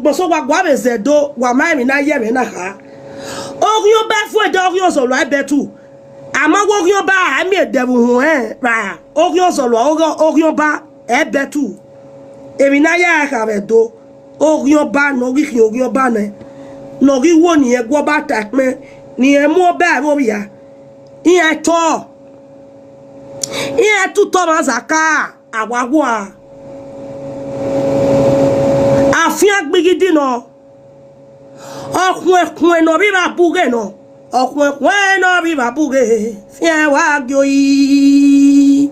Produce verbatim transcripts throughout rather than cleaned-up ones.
kpọnmwẹ sẹ owa, wa vbe zẹ Ẹdo, wa ma emwi na ye ẹmwẹ na kha. Oghian Ọba fu ẹdẹ, Oghian Ozọlua ẹbẹtu. A ma wẹ Oghian Ọba, a miẹn ẹdẹvbo uhunmwu ẹnrẹn ra, Oghian Ozọlua, Oghian, Oghian Ọba ẹbẹtu. Emwi ne a ya kha vbe Ẹdo, Oghian Ọba ne ọ ghi khian Oghian Ọba nẹ, ne ọ ghi wo ne irẹn gu ọba ta ẹkpẹn, ne irẹn mu ọba ẹvbo vbia, iran tọ, iran tutọ mwa zaka, a wa wua. Afiangbe ghi di nọ, ọkhuẹnkhue ne ọ rre evba bughe nọ, ọkhuẹnkhue ne ọ rre evba bughe, fian wa gie oyi.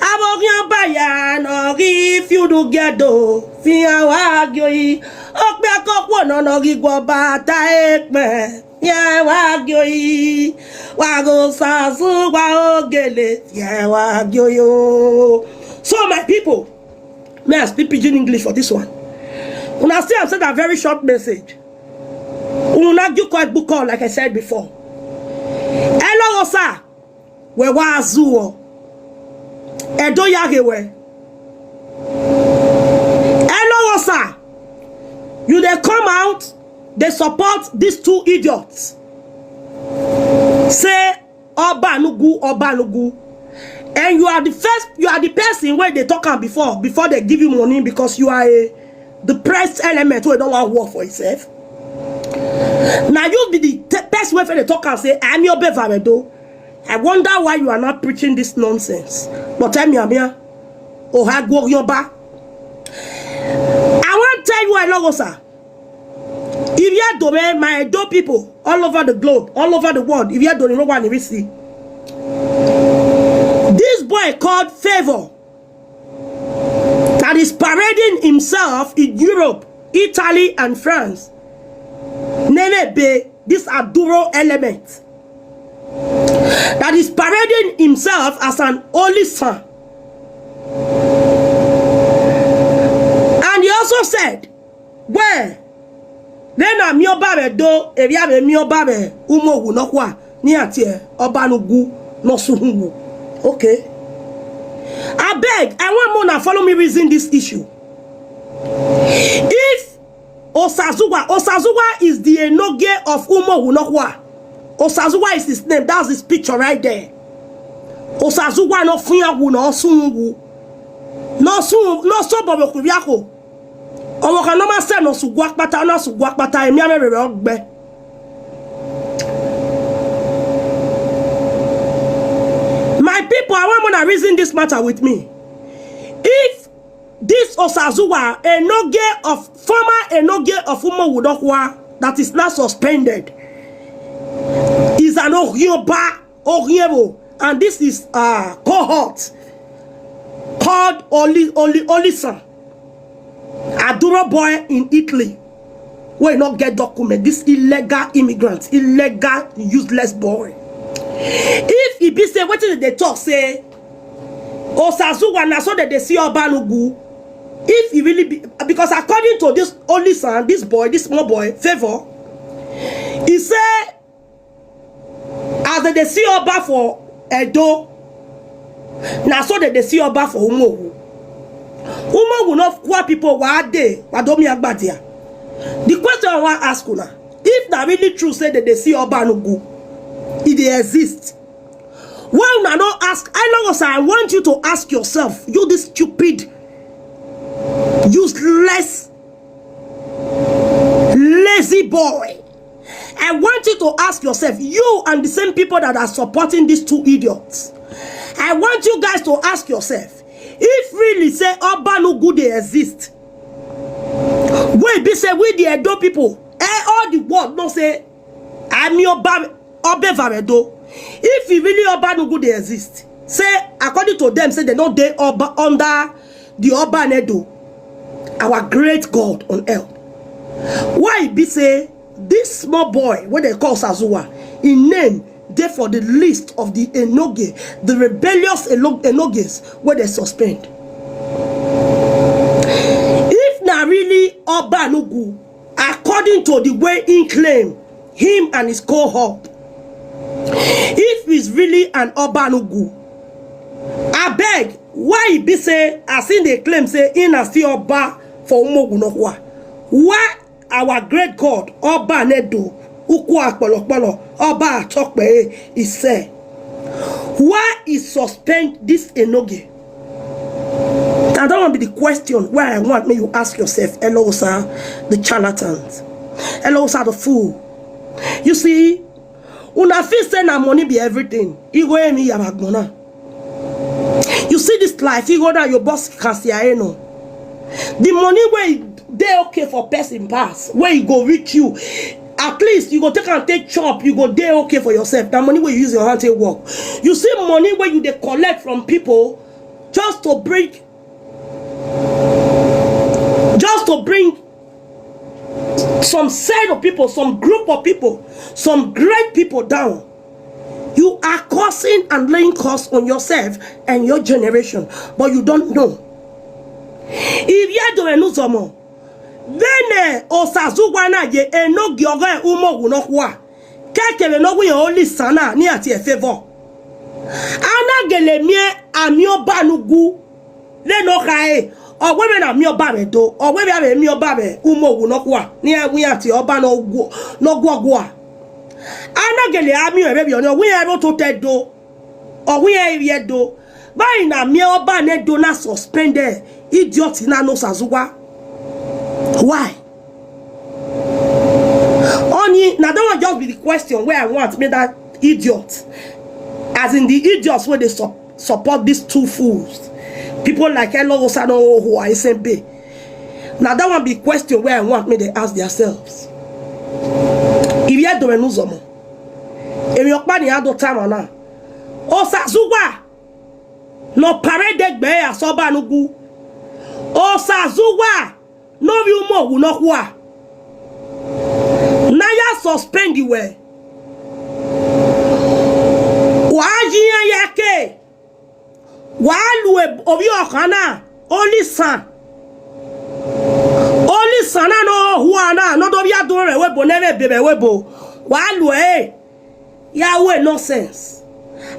Avbe Oghian Ọba ya ne ọ ghi fi udu gie Ẹdo, fian wa gie oyi. Okpia ke okhuo nọ ne ọ ghi gu ọba ta ẹkpẹn, fian wa gie oyi. Wa ghe Osazu wa ogele, fian wa gie oyi o. So, my people, may I speak pidgin English for this one? Una see, am send a very short message. Una na gi ukọ egbe ukọ, like I said before. Ẹlọghọsa, wẹ wa zuọ. Ẹdo ya ghe wẹ. Ẹlọghọsa, you dey come out, dey support these two idiots. Say, Obanugu, Obanugu. And you are the first, you are the person wey dey talk am before, before they give you money, because you are a depressed element wey don't want work for himself. Now you be the te-, person wey fit dey talk am say, "I'm your bevare though." I wonder why you are not preaching this nonsense. But tell me, Amia, Ohagwo Yoba. I wan tell you, Elogosa. If you are Dome, my Edo people all over the globe, all over the world, if you are Dome, no one will see. This boy called Favor, that is parading himself in Europe, Italy, and France. Nene be this Aduro element that is parading himself as an holy son. And he also said, wẹ, vbene a miẹn ọba vbe Ẹdo, evbi a vbe miẹn ọba vbe Umowu nọkhua, ne iran tie Obanugu ne ọ sẹ uhunmwu. Okay. Abeg, I want more na follow me reason this issue. If Osazuwa, Osazuwa is the Enogie of Umowu nọkhua. Osazuwa is his name. That's his picture right there. Osazuwa ne ọ fian wu, ne ọ sẹ uhunmwu, ne ọ sẹ uhunmwu, ne ọ sẹ obọ vbe okhuo ivbiakhuo. Ọvbokhan ne ọ ma sẹ ne ọ sẹ ugu akpata, ọ na sẹ ugu akpata, emianmwẹ vbe ọgbẹ. My people, I want una reason this matter with me. If this Osazuwa, Enogie of, former Enogie of Umowu nọkhua, that is now suspended, is an Ohioba, Ohiebo, and this is, uh, cohort called Oli, Oli, Olisan. Aduro boy in Italy, wey no get document, this illegal immigrant, illegal useless boy. If e be say wetin dem dey talk say Osazuwa na so dem dey see Obanugu, if e really be, because according to this Olisan, this boy, this small boy, Favour, e say as dem dey see Oba for Edo, na so dem dey see Oba for Umowu. Umowu nọkhua people, wa dey, wa do miẹn gbadia. The question I wan ask una, if na really true say dem dey see Obanugu, e dey exist, why una no ask? Elogosa, I want you to ask yourself, you this stupid, useless, lazy boy. I want you to ask yourself, you and the same people that are supporting these two idiots, I want you guys to ask yourself, if really say Obanugu dey exist, wey be say we the Edo people, eh, all the world know say a miẹn Oba, Oba vbe Edo. If e really Obanugu dey exist, say according to them, say dem no dey Oba under the Oba in Edo, our great God on earth. Why e be say this small boy wey dem call Osazuwa, im name dey for the list of the Enogie, the rebellious Elo-, Enogies wey dem suspend? If na really Obanugu, according to the way he claim, him and his cohort, if he's really an Obanugu, abeg, why e be say as he dey claim say he na still Oba for Umowu nọkhua, Why our great God, Ọba ne do, ukua kpọlọkpọlọ, Ọba atọkpẹre, he said, why he suspend this enogie? And that one be the question where I want me you ask yourself, Elosa, the charlatans, Elosa, the fool. You see, una feel say na money be everything. Igho emi ya vbe agbọn na. You see this life, igho na your boss can see I know. The money where e dey okay for person pass, where e go reach you, at least you go take and take chop, you go dey okay for yourself. That money where you use your hand take work. You see money where you dey collect from people just to bring, just to bring some set of people, some group of people, some great people down. You are causing and laying curse on yourself and your generation, but you don't know. Ivbi Ẹdo mwẹ ne u zọmọ, vbene Osazuwa na ye enogie ọghe umohu nọkhua, kẹkẹ vbene ọ wẹ iran Olisa na ne iran tie favour. A na gele miẹn amiọba ne ugu, vbene ọ khare, ọ wẹ vbene amiọba vbe Ẹdo, ọ wẹ vbe a vbe miẹn ọba vbe umohu nọkhua, ne iran wẹ iran tie ọba ne ọ guọgua. A na gele a miẹn vbe vbiẹ ọnii, ọ wẹ iran vbe ototọ Ẹdo, ọ wẹ iran ivbi Ẹdo. Vbe a i na miẹn ọba ne Ẹdo na suspend idiot na ne Osazuwa? Why? Ọnii, na that one just be the question where I want me that idiot, as in the idiots where they sup- support these two fools, people like Elosa no who are S M B. Now that one be question where I want me they ask themselves. Ivbi Ẹdo mwẹ ne u zọmọ, emwi ọkpa ne iran do tama na, Osazuwa ne ọ parade egbe asọba ne ugu, Osazuwa ne ovbi umohu nọkhua, ne a ya suspend wẹ, wa yi iran ya ke, wa lu ovbi ọkhan na, Olisa, Olisa na ne ọ hua na, ne ọ do vbe adunrẹn vbe ẹvbo ne ẹ vbe ebe vbe ẹvbo, wa lu ẹre ya ru nonsense.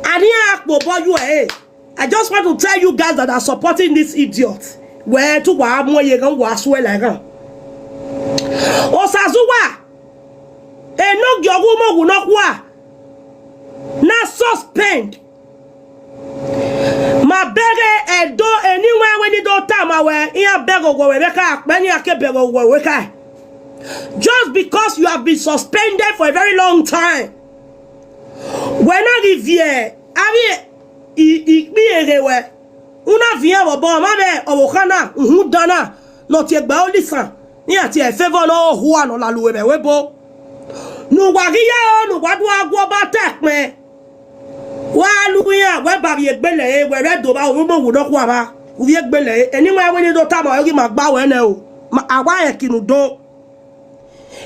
A ne iran kpe obọ ye ẹre. I just want to tell you guys that are supporting this idiot, wẹ te uwa mu ẹre ye eghan, uwa suẹ la eghan. Osazuwa, enogie ọghe umohu nọkhua, na suspend. Ma bẹghe Ẹdo, eni wẹ wẹ ni do tama wẹ, iran bẹghe owẹ vbe kha, akpẹ ne iran ke bẹghe owẹ vbe kha. Just because you have been suspended for a very long time. Wẹ na ghi viẹ avbe i- ikpia eghe wẹ, u na viẹ vbe obọ, ọmwa vbe ọvbokhan na, uhunmwu dan na, ne ọ tie egbe Olisa, ne iran tie favour ne ọ hua ne ọ la lu vbe ẹvbo. Ne uwa ghi ya ro, ne uwa do gha gu ọba ta ẹkpẹn. Wa lu iran, wẹ ba vbe egbe lẹ ẹre, wẹ vbe do vba ovbi umohu nọkhua vba, u vbe egbe lẹ ẹre. Eni wẹ wẹ ni do tama wẹ ghi ma gba wẹ nẹ o, ma, a wa rẹn eki ne u do.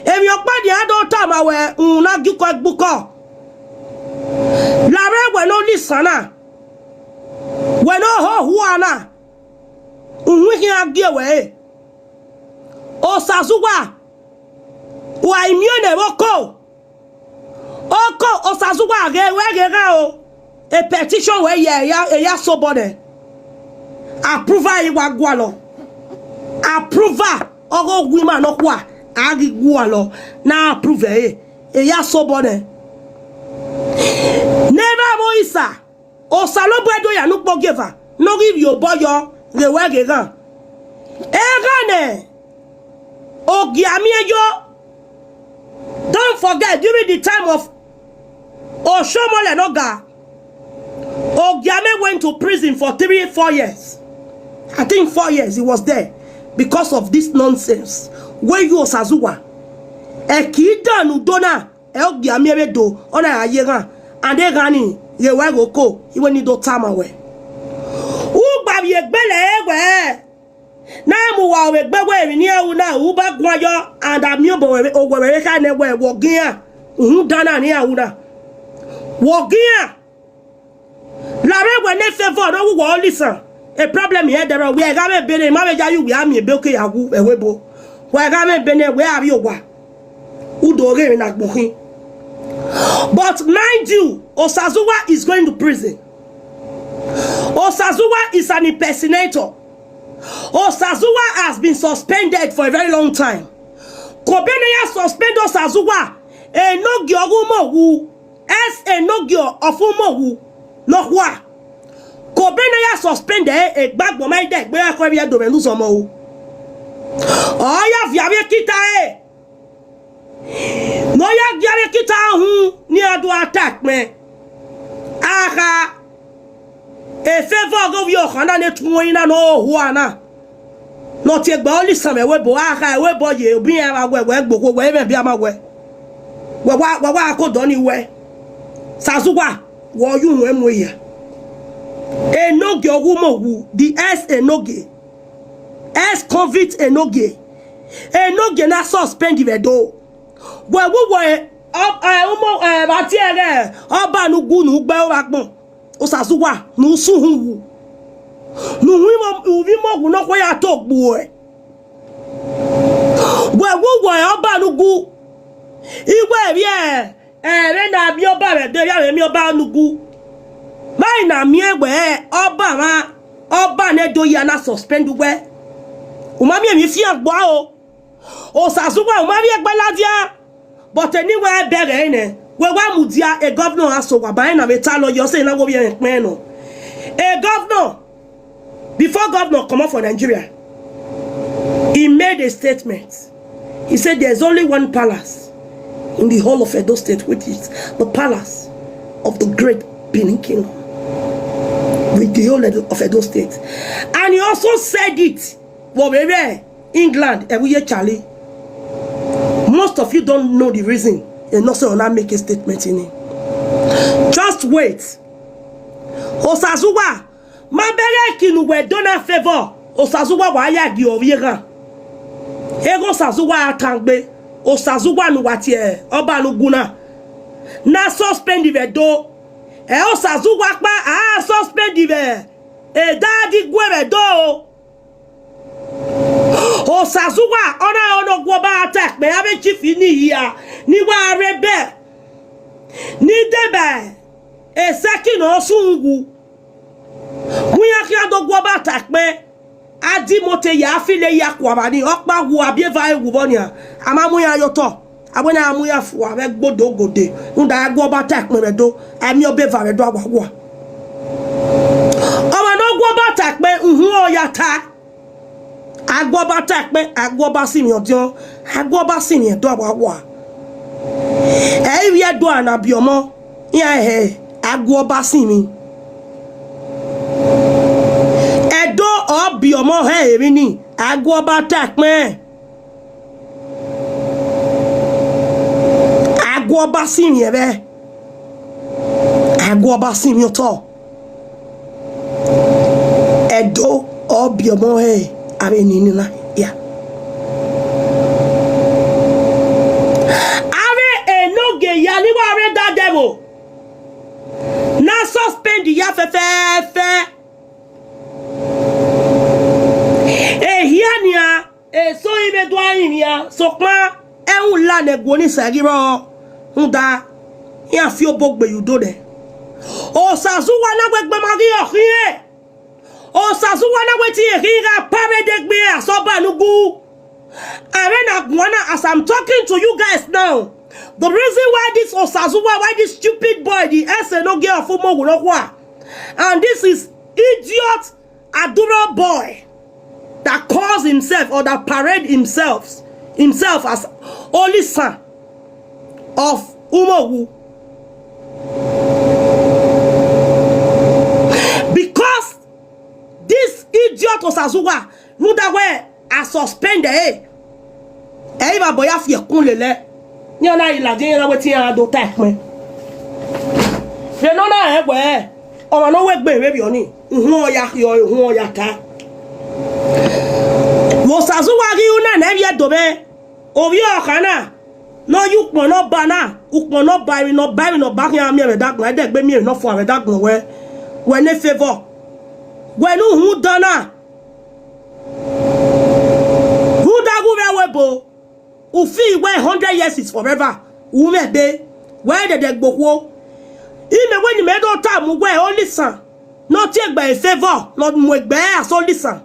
Emwi ọkpa dia do tama wẹ, u na gie ukọ gbe ukọ. Lavbe wẹ ne Olisa na, wẹ ne ọ ho hua na, uhunmwu khian gie wẹ ẹre. Osazuwa, wa i miẹn ne vbe oko. Oko Osazuwa ghe wẹ ghe gha o. A petition wẹ ya, ya, ya sobọ nẹ. Approval i wa gualọ. Approval ọghe ogu ima nọkhua, a ghi gualọ na approve ẹre. E ya sobọ nẹ. Ne evba vbe Olisa, Osanobua do ya ne ukpo gie eva, ne ọ ghi vbiẹ obọ yọ ghe wẹ ghe ghan. Eghan nẹ, Ogiamie yo. Don't forget, during the time of Oshomole Noga, Ogiame went to prison for three, four years. I think four years he was there because of this nonsense. Wẹ yo Osazuwa, ẹki dan ne u do na, ẹ Ogiame vbe do, ọ na ra ye eghan, and eghan ni ghe wẹ ghe oko, iwẹ ni do tama wẹ. U gba vbe egbe lẹ ẹre wẹ, na mu uwa vbe egbe wẹ emwi ne iran ru na, u ba guan yọ, and a miẹn obọ wẹ, owẹ vbe kha nẹ wẹ, wẹ ọgian, uhunmwu dan na ne iran ru na. Wẹ ọgian. Lavbe wẹ ne favour ne ọ wu wẹ Olisa, e problem hẹ dẹrọ, wẹ gha mwẹ ebe ne ma vbe ya ye uwẹ a miẹn ebe oke ya wu ẹvbo ebo. Wẹ gha mwẹ ebe ne wẹ a vbiẹ owa. U do ghe emwi na gbe ukhin. But mind you, Osazuwa is going to prison. Osazuwa is an impersonator. Osazuwa has been suspended for a very long time. Kobene ya suspend Osazuwa, Enogie ọghe Umowu, S Enogie ọfumoghu nọkhua. Kobene ya suspend ẹre, egbe agbọn ma i dẹ egbe ẹre khọ vbe Ẹdo mwẹ ne uzọmọ ru. Ọ ya viọ avbe ekita ẹre, ne ọ ya gie avbe ekita uhunmwu ne iran do gha ta ẹkpẹn. A kha, e favour ọghe ovbi ọkhan na ne tuẹn na ne ọ hua na, ne ọ tie egbe Olisan vbe ẹvbo ebo, a kha ẹvbo ebo ye obọ iran vbe wẹ, wẹ gbe okhuo, wẹ mwẹ biẹ ma wẹ, wẹ wa, wẹ wa ko odọ ni wẹ. Osazuwa, wẹ ọ ye uhunmwu hia. Enogie ọghe Umowu, the S Enogie, S convict Enogie, Enogie na suspend vbe Ẹdo. Wẹ wu wẹ, ọ, ẹ, Umo, ẹ, vbe a tie ẹghẹ Ọba ne u gu ne u gbe aro vbe agbọn, Osazuwa, ne u sẹ uhunmwu, ne u hu ivbi Umowu nọkhua ya to gbuẹ. Wẹ wu wẹ Ọba ne u gu, iwẹ vbiẹ, ẹ, vbene a miẹn Ọba vbe Ẹdo, vbe a vbe miẹn Ọba ne u gu. Vbe a i na miẹn wẹ Ọba mwa, Ọba ne Ẹdo hia na suspend uwẹ. U ma miẹn emwi fian gba o. Osazuwa, u ma vbiẹ gbe ladian, but eni wẹ bẹghe ẹre nẹ, wẹ wa mudia e governor a so owa ba ẹre na vbe ta lawyer, ọ sẹ ne a wo vbiẹ mwẹ kpẹn nọ. E governor, before governor comot for Nigeria, he made a statement. He said there is only one palace in the whole of Edo State, which is the palace of the great Benin Kingdom, with the whole of Edo State. And he also said it, vbe ovbi England, ẹvbo iye Charlie. Most of you don't know the reason. Enogie ọ na make a statement in it. Just wait. Osazuwa, ma bẹghe ẹki ne uwẹ do na favour, Osazuwa wa ya gie ovbi eghan. Eghan Osazuwa a tan gbe, Osazuwa ne uwa tie Ọba ne u gu na, na suspend vbe Ẹdo. Ẹ Osazuwa kpa a suspend vbe Edadi gue vbe Ẹdo. Osazuwa, ọ na rẹn ne ọ gu Ọba ta ẹkpẹn, avbe chief ni hia, ni wa rre ẹbẹ, ni deba esẹki ne ọ sẹ uhunmwu. Mu iran khian do gu Ọba ta ẹkpẹn, a di imoto ya, a file ya kua vba ni, ọkpa wu, a biẹ eva ẹre wu vbọ nian, a ma mu iran ye otọ. A wẹ ne a mu iran fua vbe ẹgbodo gode, rhunmwuda a gu Ọba ta ẹkpẹn vbe Ẹdo, a miẹn ọba eva vbe Ẹdo a wa wa. Ọmwa ne ọ gu Ọba ta ẹkpẹn, uhunmwu ọ ya ta. A gu Ọba ta ẹkpẹn, a gu Ọba sinmwi ọdiọn, a gu Ọba sinmwi Ẹdo a wa wa. Ẹ i vbi Ẹdo a na biẹ ọmọ, iran hẹ, a gu Ọba sinmwi. Ẹdo ọ biẹ ọmọ hẹ emwi ni, a gu Ọba ta ẹkpẹn. A gu Ọba sinmwi ẹvbo, a gu Ọba sinmwi otọ. Ẹdo ọ biẹ ọmọ hẹ avbe eni na ya. Avbe enogie ya ni wa rre da dẹvbo na suspend ya fẹfẹfẹ. Ehia nian, eso i vbe do a rinmwian, sokpan ẹmwẹ ula ne ẹguọ ni sẹ ghi rrọọ, rhunmwuda iran fi obọ gbe ye udo nẹ. Osazuwa na wẹ egbe ma ghi rọ khian. Osazuwa na wẹ te irẹn khin gha pa vbe degbe asẹ Ọba ne u gu. Avbe na guan na, as I'm talking to you guys now, the reason why this Osazuwa, why this stupid boy, the S Enogie of Umowu nọkhua, and this is idiot Aduro boy that calls himself or that parade himself, himself as Olisan of Umowu. Because this idiot Osazuwa, rhunmwuda wẹ a suspend ẹre, ẹ i vbe abọ ya fi ẹkun lele, iran na ghi ladian, iran na wẹ te iran do ta ẹkpẹn. Vbe ne ọ na rẹn wẹ ọmwa ne ọ wegbe vbe vbiẹ ọnii, uhunmwu ọ ya khiọ, uhunmwu ọ ya ta. Vbe Osazuwa ghi ru na ne ẹ vbiẹ do mwẹ, ovbi ọkhan na, ne ọ ye ukpọn ne Ọba na, ukpọn ne Ọba, emwi ne Ọba, emwi ne Ọba khian miẹn vbe ẹdagbọn, ẹdẹgbe miẹn emwi ne ọ fuan vbe ẹdagbọn wẹ, wẹ ne favour, wẹ ne uhunmwu dan na. Rhunmwuda ghe u vbe ẹvbo ebo, u feel wẹ hundred years is forever, u mwẹ ebe, wẹ dẹdẹ gbe okhuo. Imẹ wẹ ne imẹ do tama uwẹ Olisan, ne ọ tie egbe favour, ne ọ mu egbe asẹ Olisan.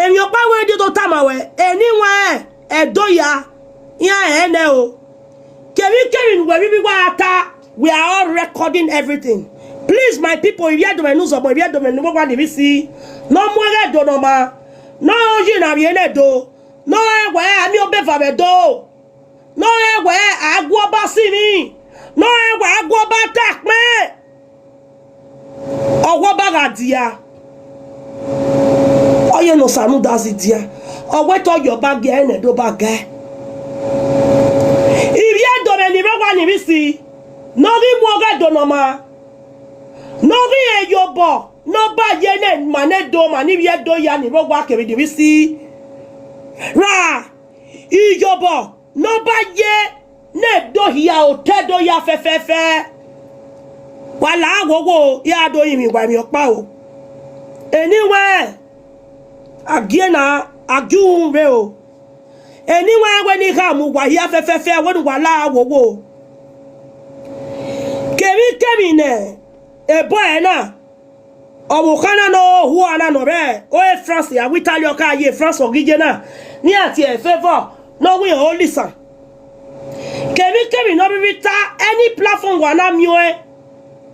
Emwi ọkpa wẹ rhie do tama wẹ, eni wẹ Ẹdo ya, iran rẹn nẹ o. Kevbikevbi ne uwẹ vbe wa ta, we are all recording everything. Please, my people, ivbi Ẹdo mwẹ ne uzọmọ, ivbi Ẹdo mwẹ ne uwọgua ne ivbi si, ne ọ mu ẹghẹ Ẹdo ne ọ ma, ne ọ yi ne a vbiẹ ne Ẹdo, ne ọ rẹn wẹ a miẹn obọ eva vbe Ẹdo, ne ọ rẹn wẹ a gu ọba sinmwi, ne ọ rẹn wẹ a gu ọba ta ẹkpẹn. Ọ wẹ ọba gha dia, ọ ye ne Osa rhunmwuda zẹ dia, ọ wẹ te ọ ye ọba gie ẹre ne Ẹdo ba gae. Ivbi Ẹdo mwẹ ne ivbi owa ne ivbi si, ne ọ ghi mu ọghe Ẹdo ne ọ ma, ne ọ ghi rẹn ye obọ ne ọ ba ye ne ma ne Ẹdo ma ne ivbi Ẹdo ya ne ivbi owa kevbe ne ivbi si. Ra iyobọ ne ọ ba ye ne Ẹdo hia, otọ Ẹdo hia fẹfẹfẹ. Wa la wowo, ya do rinmwian uwa emwi ọkpa o. Eni wẹ, a gie na, a gie uhunmwu vbe o. Eni wẹ wẹ ne I khama uwa hia fẹfẹfẹ, wẹ ne uwa la wowo. Kevbikevbi ne ebo ẹre na, ọvbokhan na ne ọ hua na ne ọ rre ore France, a wẹ Italy ọ ka ye France ọ ghi ye na, ne iran tie Favour ne ọ winna Olisan. Kevbikevbi ne ọ rhirhi ta any platform wa na miẹn ọẹn,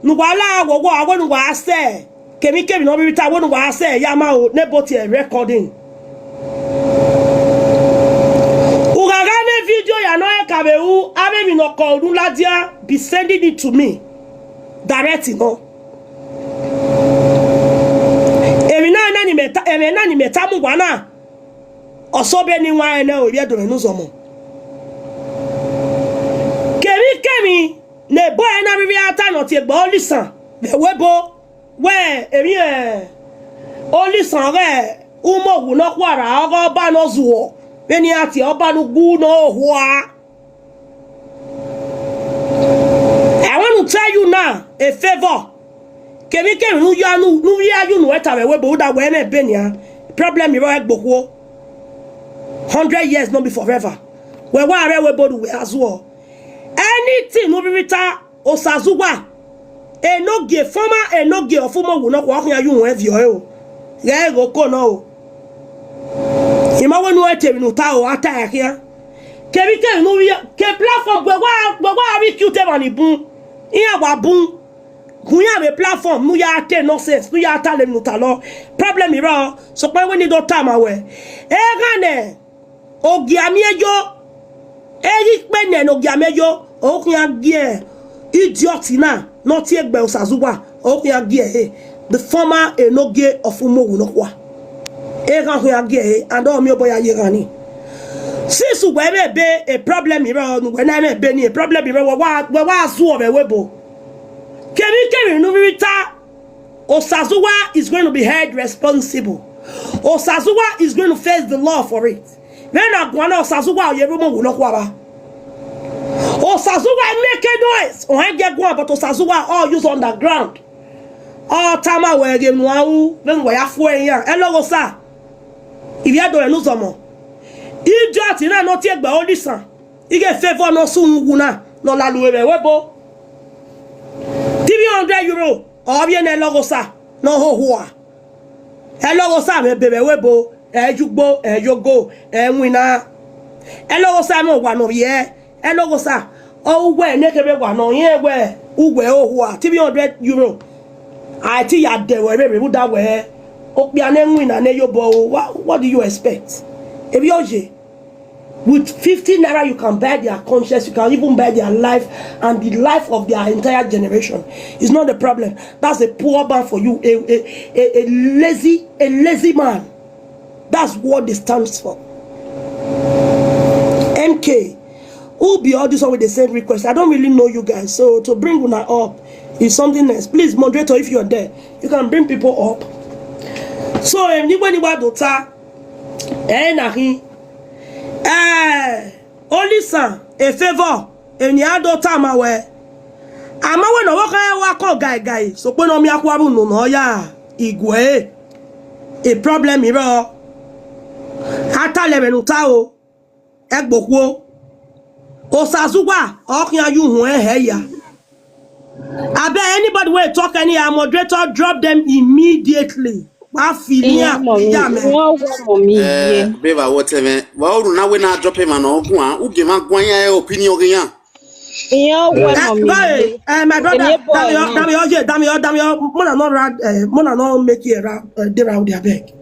ne uwa la wowo, a wẹ ne uwa sẹ, kevbikevbi ne ọ rhirhi ta, wẹ ne uwa sẹ ya ma o, ne ebo tie recording. U gha gha mwẹ video ya ne ọ rẹn ka vbe ru avbe emwi ne ọ kọ unu ladian, be sending it to me direct nọ. Emwi na na ni mẹ ta, emwi na ni mẹ ta mu uwa na, ọ sẹ obọ ne I wanrẹn nẹ o, ivbi Ẹdo mwẹ ne uzọmọ. Kevbikevbi ne ebo ẹre na rhirhi a ta ne ọ tie egbe Olisan vbe ẹvbo ebo, wẹ emwi Olisan ọghe umowu nọkhua ra ọghe ọba ne ọ zuọ, vbene iran tie ọba ne ugu ne ọ hua. I want to tell you now, a Favour. Kevbikevbi ne u ya unu, ne u ya ye unu ẹta vbe ẹvbo ebo, rhunmwuda wẹ mwẹ ebe nian. Problem rrọọ ẹgbokhuo. Hundred years no be forever. Wẹ wa rre ẹvbo ebo ne uwẹ a zuọ. Anything ne u rhirhi ta, Osazuwa, enogie, former enogie of umowu nọkhua, ọ khian ye uhunmwu ẹvbo ẹre o. Ghẹ ghe oko nọ o. I ma wẹ ne u te emwi ne u ta o, a ta ẹre khian. Kevbikevbi ne u vbe ke platform, wẹ wa, wẹ wa rhie cute emwa ni bun, iran wa bun, gu iran vbe platform ne u ya te nonsense, ne u ya ta lele emwi ne u ta lọ. Problem rrọọ, sokpan wẹ ne I do tama wẹ, eghan nẹ, ogiamẹ yo, eghi kpe nẹ ne ogiamẹ yo, ọ khian gie idiot na ne ọ tie egbe Osazuwa, ọ khian gie ẹre, the former enogie of umowu nọkhua. Eghan khian gie ẹre, and ọ miẹn obọ ya ye eghan ni. Since uwẹ mwẹ ebe, a problem rrọọ, ne uwẹ na mwẹ ebe ni, a problem rrọọ, wẹ wa, wẹ wa zuọ vbe ẹvbo ebo. Kevbikevbi ne u rhirhi ta, Osazuwa is going to be held responsible. Osazuwa is going to face the law for it. Vbene a guan na, Osazuwa ọ ye rre umowu nọkhua vba. Osazuwa make noise, ọ rẹn gie guan, but Osazuwa ọ use underground. Ọ tama wẹ ghe emwi ne uwa ru, vbene uwa ya fu ẹre iran. Ẹlọghọsa, ivbi Ẹdo mwẹ ne uzọmọ. Idiot na ne ọ tie egbe Olisan, ighẹ Favour ne ọ sunu uwu na, ne ọ lalo vbe ẹvbo ebo. Three hundred euro, ọ vbiẹ ne Ẹlọghọsa ne ọ hohua. Ẹlọghọsa mwẹ ebe vbe ẹvbo ebo, ẹ ye ugbo, ẹ ye ogo, ẹ winna. Ẹlọghọsa mwẹ owa ne ọ vbiẹ, Ẹlọghọsa, ọ ru wẹ ne khebe wa ne ọ rẹn wẹ uwẹ hohua, three hundred euro. A i te ya dẹ ruẹ vbe rhunmwuda wẹ okpia ne winna ne ye obọ o. What, what do you expect? Evbi oye. With fifty naira, you can buy their conscience, you can even buy their life and the life of their entire generation. It's not a problem. That's a poor man for you, a, a, a, a lazy, a lazy man. That's what they stands for. M K, who be all this one with the same request? I don't really know you guys, so to bring una up is something else. Please, moderator, if you're there, you can bring people up. So, em, ni wẹ ne I wa do ta, ẹ na khin, eh, Olisan, a Favour, emwi ne I do tama wẹ, a ma wẹ ne ọvbokhan wa kọn gaigai, sokpan ne ọ miẹn akhuẹ vbe unu ne ọ ya iguẹ, a problem rrọọ. A ta lẹ ẹmwẹ ne u ta o, ẹgbokhuo. Osazuwa, ọ khian ye uhunmwu ẹre hẹ ya. Abeg, anybody wey talk anyhow, moderator, drop them immediately. Wa feel iran, mummy, ya mẹ. Iran wẹ mummy ye. Eh, be va wọ tẹ mwẹ. Wa ru na wẹ na drop emwa nọ guan, u gie emwa guan iran opinion ghe iran. Iran wẹ mummy ye. Eh, my brother, damio, damio, ye, damio, damio, mona no ra, eh, mona no make it ra, eh, dey round there, abeg.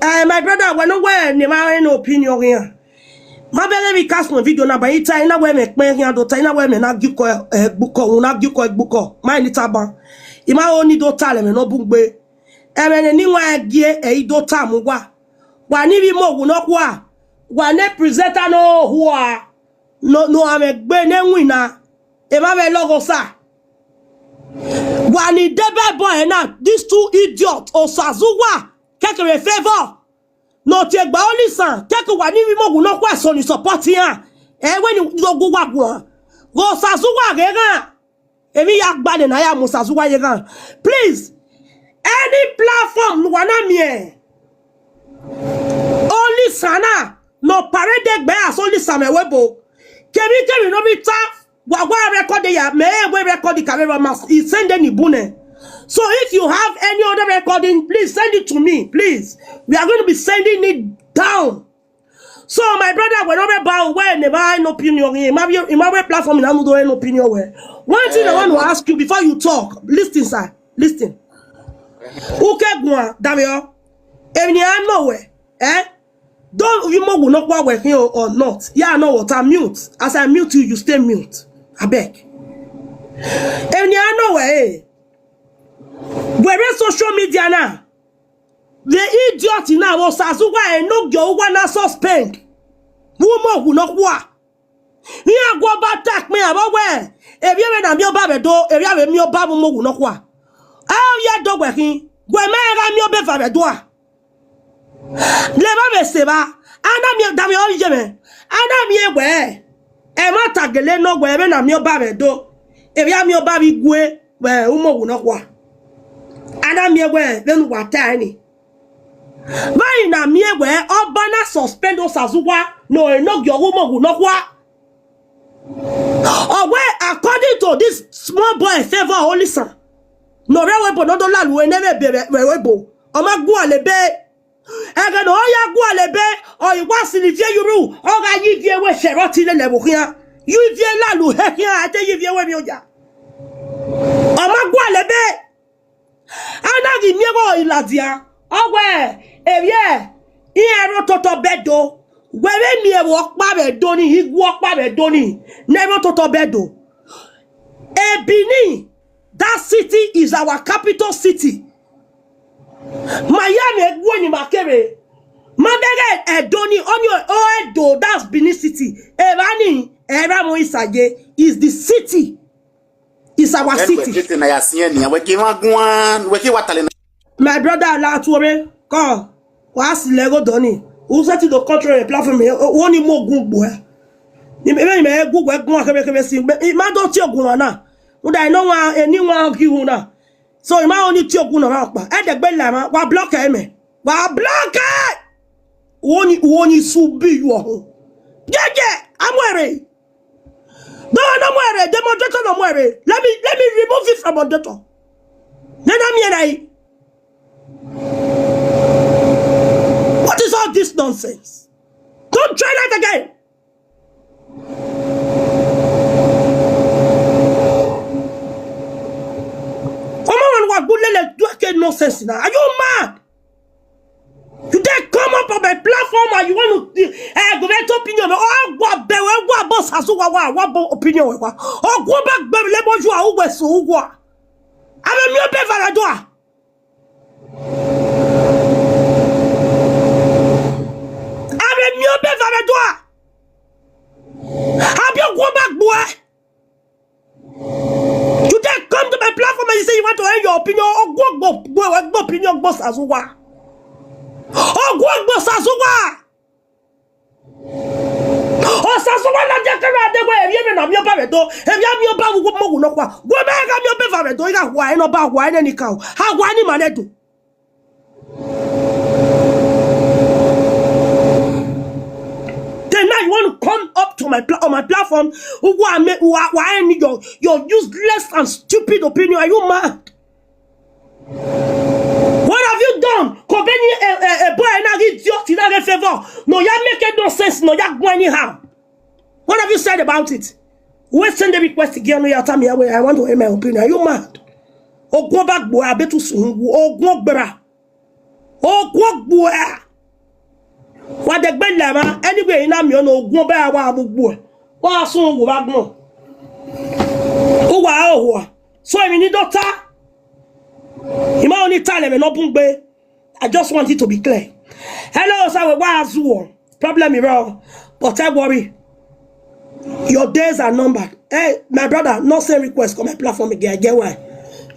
Eh, my brother, wẹ ne wẹ ne emwa rẹn opinion ghe iran. Ma bẹghe vbe ka suẹn video na, ba i ta, I na wẹ mẹ kpẹn khian do ta, I na wẹ mẹ na gie ukọ, eh, gbukọ, u na gie ukọ gbukọ. Ma ni ta ban. I ma ho ni do ta lẹ mẹ nọ bun gbe. Ẹmwẹ ne ni wan gie, ẹ i do ta mu uwa. Wa ni vbe ima oghunọkhua. Wa ne presenter ne ọ hua. No, no, amwẹ gbe ne winna. Emwa vbe lọghọ sa. Wa ni deba ẹbọ ẹre na, these two idiot, Osazuwa, kẹkẹ vbe favor. Ne ọ tie gba Olisan, kẹkẹ wa ni vbe ima oghunọkhua eso ni support iran. Ẹ wẹ ni do gu uwa guan. Ghe Osazuwa ghe ghan. Emwi ya gba nẹ ne a ya mu Osazuwa ye ghan. Please, any platform ne uwa na miẹn Olisan na, ne ọ parade egbe as Olisan mwẹ webo. Kevbikevbi ne ọ vbe ta, wa wa record ya, mẹ i wẹ record ka vbe rọ ma, I send ni bu nẹ. So if you have any other recording, please send it to me, please. We are going to be sending it down. So my brother, wẹ ne ọ vbe ba wẹ ne emwa rẹn opinion ghe, I ma vbe, I ma vbe platform na nu do rẹn opinion wẹ. One thing I want to ask you before you talk. Listen, sir. Listen. U ke guan, damio. Emwi ne a nọ wẹ, eh? Do vbe ima oghunọkhua wẹ khian or not? Ya nọ wẹ, ta mute. As I mute you, you stay mute. Abeg. Emwi ne a nọ wẹ, eh? Wẹ rre social media na. The idiot na, vbe Osazuwa, enogie uwa na suspend. Vbe ima oghunọkhua. Iran gu ọba ta kpẹn avbe wẹ, evbi ẹmwẹ na miẹn ọba vbe Ẹdo, evbi avbe miẹn ọba vbe uma oghunọkhua. A ọ ya do wẹ khin, wẹ mẹ gha miẹn ọba eva vbe Ẹdo a. Levba vbe sẹ evba, a na miẹn, damwẹ ọ ye mwẹ, a na miẹn wẹ, ẹmwata gele nọ wẹ, ẹmwẹ na miẹn ọba vbe Ẹdo, evbi a miẹn ọba vbe igue, vbe uma oghunọkhua. A na miẹn wẹ, vbene uwa ta ẹre ni. Vbe a i na miẹn wẹ, ọba na suspend Osazuwa, ne ọ enogie ọghe uma oghunọkhua. Ọ wẹ, according to this small boy, Favour Olisan, ne ọ rre ẹvbo ebo ne ọ do la ru ne ẹvbo ebe vbe ẹvbo ebo, ọ ma gualọ ebe. Ẹghẹ ne ọ ya gualọ ebe, ọ i wa sẹ ivie ye urhu, ọ gha ye ivie wẹ share ọtẹn lele ẹvbo khian. Ye ivie la lu he khian, a te ye ivie wẹ emwi oya. Ọ ma gualọ ebe. A na ghi miẹn vbe ọ i ladian, ọ wẹ, evbiẹ, iran rre ototọ bẹdẹ, wẹ vbe miẹn ẹvbo ọkpa vbe Ẹdo ni, igue ọkpa vbe Ẹdo ni, ne ẹ rre ototọ bẹdẹ. Ebini, that city is our capital city. Ma ya mwẹ gu ni ma kevbe. Ma bẹghe Ẹdo ni, ọni o Ẹdo, that's Benin City. Evba ni, ẹvba mo isa ye, is the city. It's our city. Wẹ tete na ya siẹn nian, wẹ ke emwa guan, wẹ ke wa tale na. My brother, la tuorre, come. Wa si lẹ gho dọ ni. U sẹtin do control the platform, o, o ni mu ogun gbe uẹ. Ni me, me, me gu wẹ guan kevbe kevbe si, me, I ma do tie ogun na. Uda eno wa, eni wa gi hu na. So, I ma oni tie ogun na ọkpa. Ẹdẹgbe la ma, wa block ẹ mẹ. Wa block ẹ! Uwoni, uwoni su bi yu ọhun. Jeje, amuẹre. No, no muẹre, demonstrator no muẹre. Let me, let me remove it from moderator. Then I'm here. What is all this nonsense? Don't try that again. Come on, wa gu lele do ke nonsense na. Are you mad? You then come up on my platform and you want to, eh, give your opinion. Oh, wa be we wa bo sasu wa wa wa bo opinion we wa. Oh, go back be le mo ju a u we su wa. Ave mi obe vara do a. Ave mi obe vara do a. Abi o go back boy. You then come to my platform and you say you want to hear your opinion. Ogwo gbo, gbo, gbo opinion gbo sasu wa. Ogwo gbo sasu wa. O sasu wa na je kere ade we, ebi ebe na mi oba re do. Ebi ami oba wo mo wo no kwa. Gwo me ga mi obe va re do, iga wa eno ba wa ene ni ka o. Ha wa ni ma ne do. Then now you want to come up to my pla-, on my platform. Who are me, who are, why any your, your useless and stupid opinion? Are you mad? What have you done? Kobeni e, e, e boy na ghi idiot na ghe favor. No ya make no sense, no ya gbọn anyhow. What have you said about it? Who send the request again? No ya tell me, I want to hear my opinion. Are you mad? Ogun ba gbo abetu sun, ogun gbera. Ogun gbuẹ. Wa dẹgbe lẹ mwa, anyway, I na miẹn ọnọ, ogun ba wa mu gbuẹ. Wa sun wo vbe agbọn. Uwa ohuọ. So, emwi ne I do ta, I ma ni ta lẹ vbe ne ọ bun gbe. I just want it to be clear. Hello, sir, we wa zuọ. Problem is wrong. But I worry. Your days are numbered. Hey, my brother, no send request on my platform again. I get why.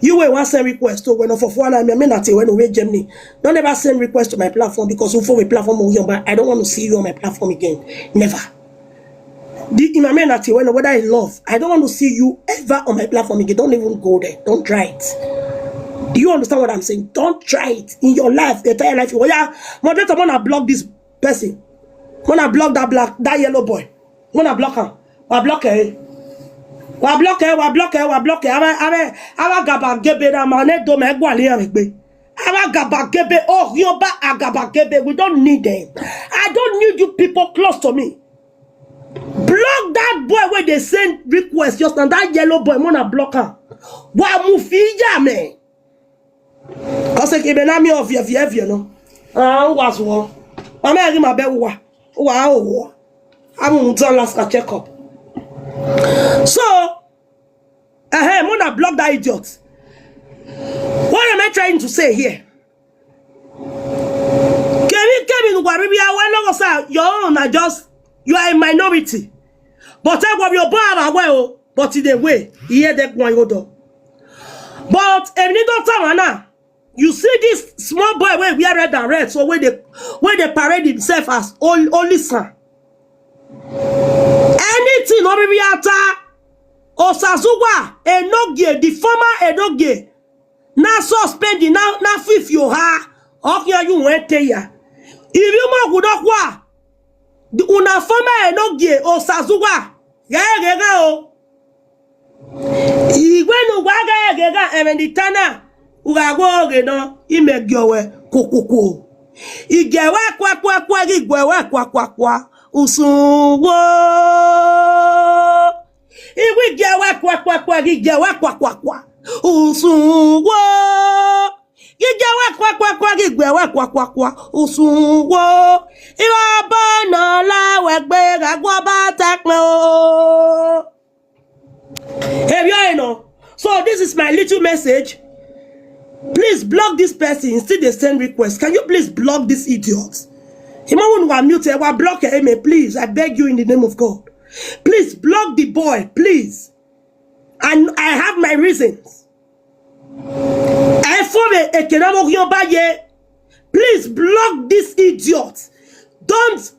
You will want send request to when for four and I mean, not when we Germany. Don't ever send request to my platform because who for my platform will, but I don't want to see you on my platform again. Never. The imam not when whether I love, I don't want to see you ever on my platform again. Don't even go there. Don't try it. Do you understand what I'm saying? Don't try it in your life, the entire life. Oh yeah, moderator, wanna block this person. Wanna block that black, that yellow boy. Wanna block am. Wa block ẹ. Wa block ẹ, wa block ẹ, wa block ẹ. Ava, ava, ava gabagebe na ma ne do mẹ guali iran vbe egbe. Ava gabagebe, oh, yoba agabagebe. We don't need them. I don't need you people close to me. Block that boy where they send request just now. That yellow boy, wanna block am. Wa mu fi ya me. Cause ebe na mi ọ viẹ viẹ viẹ nọ. Ah, uwa zuọ. Wa mẹ ghi ma bẹ uwa. Uwa o. Amu mu tọ last ka check up. So, eh, wanna block that idiot. What am I trying to say here? Kevin, Kevin, uwa riri awa no go sa, your own na just, you are a minority. But I will be above our well, but in a way, he had that one. But emini doctor, now, you see this small boy wey wear red and red, so wey dey, wey dey parade himself as ol-, only son. Anything no be ata, Osazuwa, Enogie, the former Enogie, na suspend, na, na fifi oha, ọ khian yu wẹn te ya. Ivbi umọghu nọkhua, una former Enogie, Osazuwa, ghẹ ghe gha o. Iwẹ ne uwa ghẹ ghe gha ẹmwẹ ni ta na, u gha wẹ oghe nọ, imẹ gie wẹ kuokuokuo. I gie wẹ kuakuakua, ghi gie wẹ kuakuakua, usun wo. I wi gie wẹ kuakuakua, ghi gie wẹ kuakuakua, usun wo. Ghi gie wẹ kuakuakua, ghi gie wẹ kuakuakua, usun wo. Irọbọ nọ la wẹ gbe gha guọba ta ẹkpẹn o. Here you are, you know. So this is my little message. Please block this person. Still they send requests. Can you please block this idiot? Him won't wa mute. Wa block him, please. I beg you in the name of God. Please block the boy, please. And I have my reasons. I form a, a Kenamo Yobaye. Please block this idiot. Don't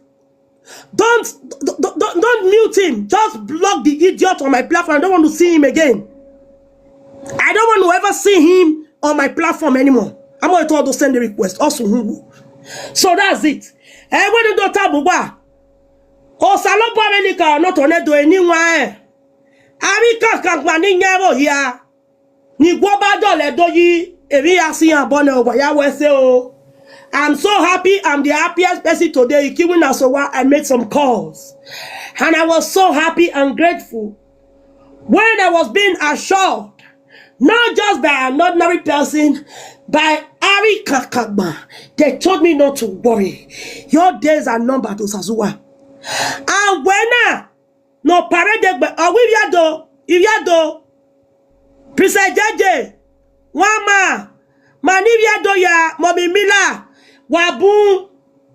Don't, don't, don't, don't mute him. Just block the idiot on my platform. I don't want to see him again. I don't want to ever see him on my platform anymore. I'm going to all send the request. Also, so that's it. Eh, when the daughter Bugba, Osalobua America, not on it, do anyone. Ami kankan gba ni yan vbe hia. Ni guọba dọlẹ do yi, emwi ya si iran bọ nẹ, owa ya wẹ ẹse o. I'm so happy, I'm the happiest person today. Ikiwin na so wa, I made some calls. And I was so happy and grateful when I was being assured, not just by an ordinary person, by Ari Kakagba. They told me not to worry. Your days are numbered, Osazuwa. And when I No parade gbe, ọ wẹ Ivhiado, Ivhiado, Princess J J, wa ma, ma ne Ivhiado ya, Mummy Mila, wa bun,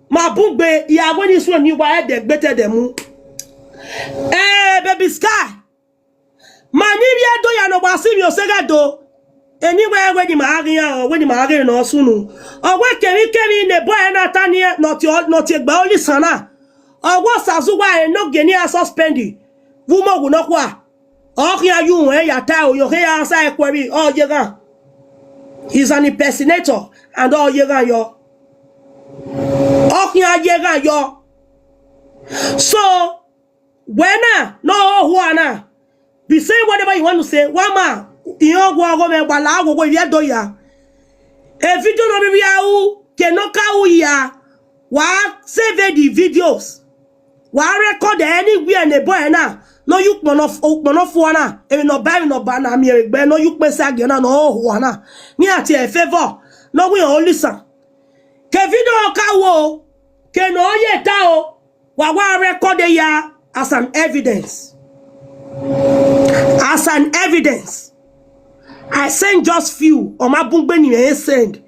ma bun gbe, ya wẹ ni suẹn ni wa ẹdẹ gbe te ẹdẹ mu. Eh, Baby Sky, ma ne Ivhiado ya ne ọ wa si emwi osẹgha do. Eni wẹ wẹ ni ma ghi iran, wẹ ni ma ghi nọ sunu. Ọ wẹ kemwi kemwi ne boy na ta ni nọ tie, nọ tie egbe olisan na. Ọ wẹ Osazuwa Enogie ni a suspend vbe umoghun nọkhua. Ọ khian yu wẹn ya ta oyo khe ya sa ẹkuẹ vbe ọ ye ghan. He's an impersonator and ọ ye ghan yọ. Ọ khian ye ghan yọ. So, wẹ na, ne ọ hua na, be saying whatever you want to say, wa ma, iran ọghuọghọ mwẹ, wa la aghogho Ivhiado ya. E video ne ọ rhirhi a ru, ke ne ọ ka ru hia, wa save the videos. Wa record anywhere ne boy na, ne ọ ye ukpọn nọ, ukpọn nọ fua na, emwi ne ọ ba, emwi ne ọ ba na, miẹn vbe egbe ne ọ ye ukpọn esa gie na, ne ọ hoho na, ne iran tie ẹre favour, ne ọ wẹ iran olisan. Ke video ka wo, ke ne ọ ye ta o, wa wa record ya as an evidence. As an evidence. I send just few, ọ ma bun gbe ni mwẹ send.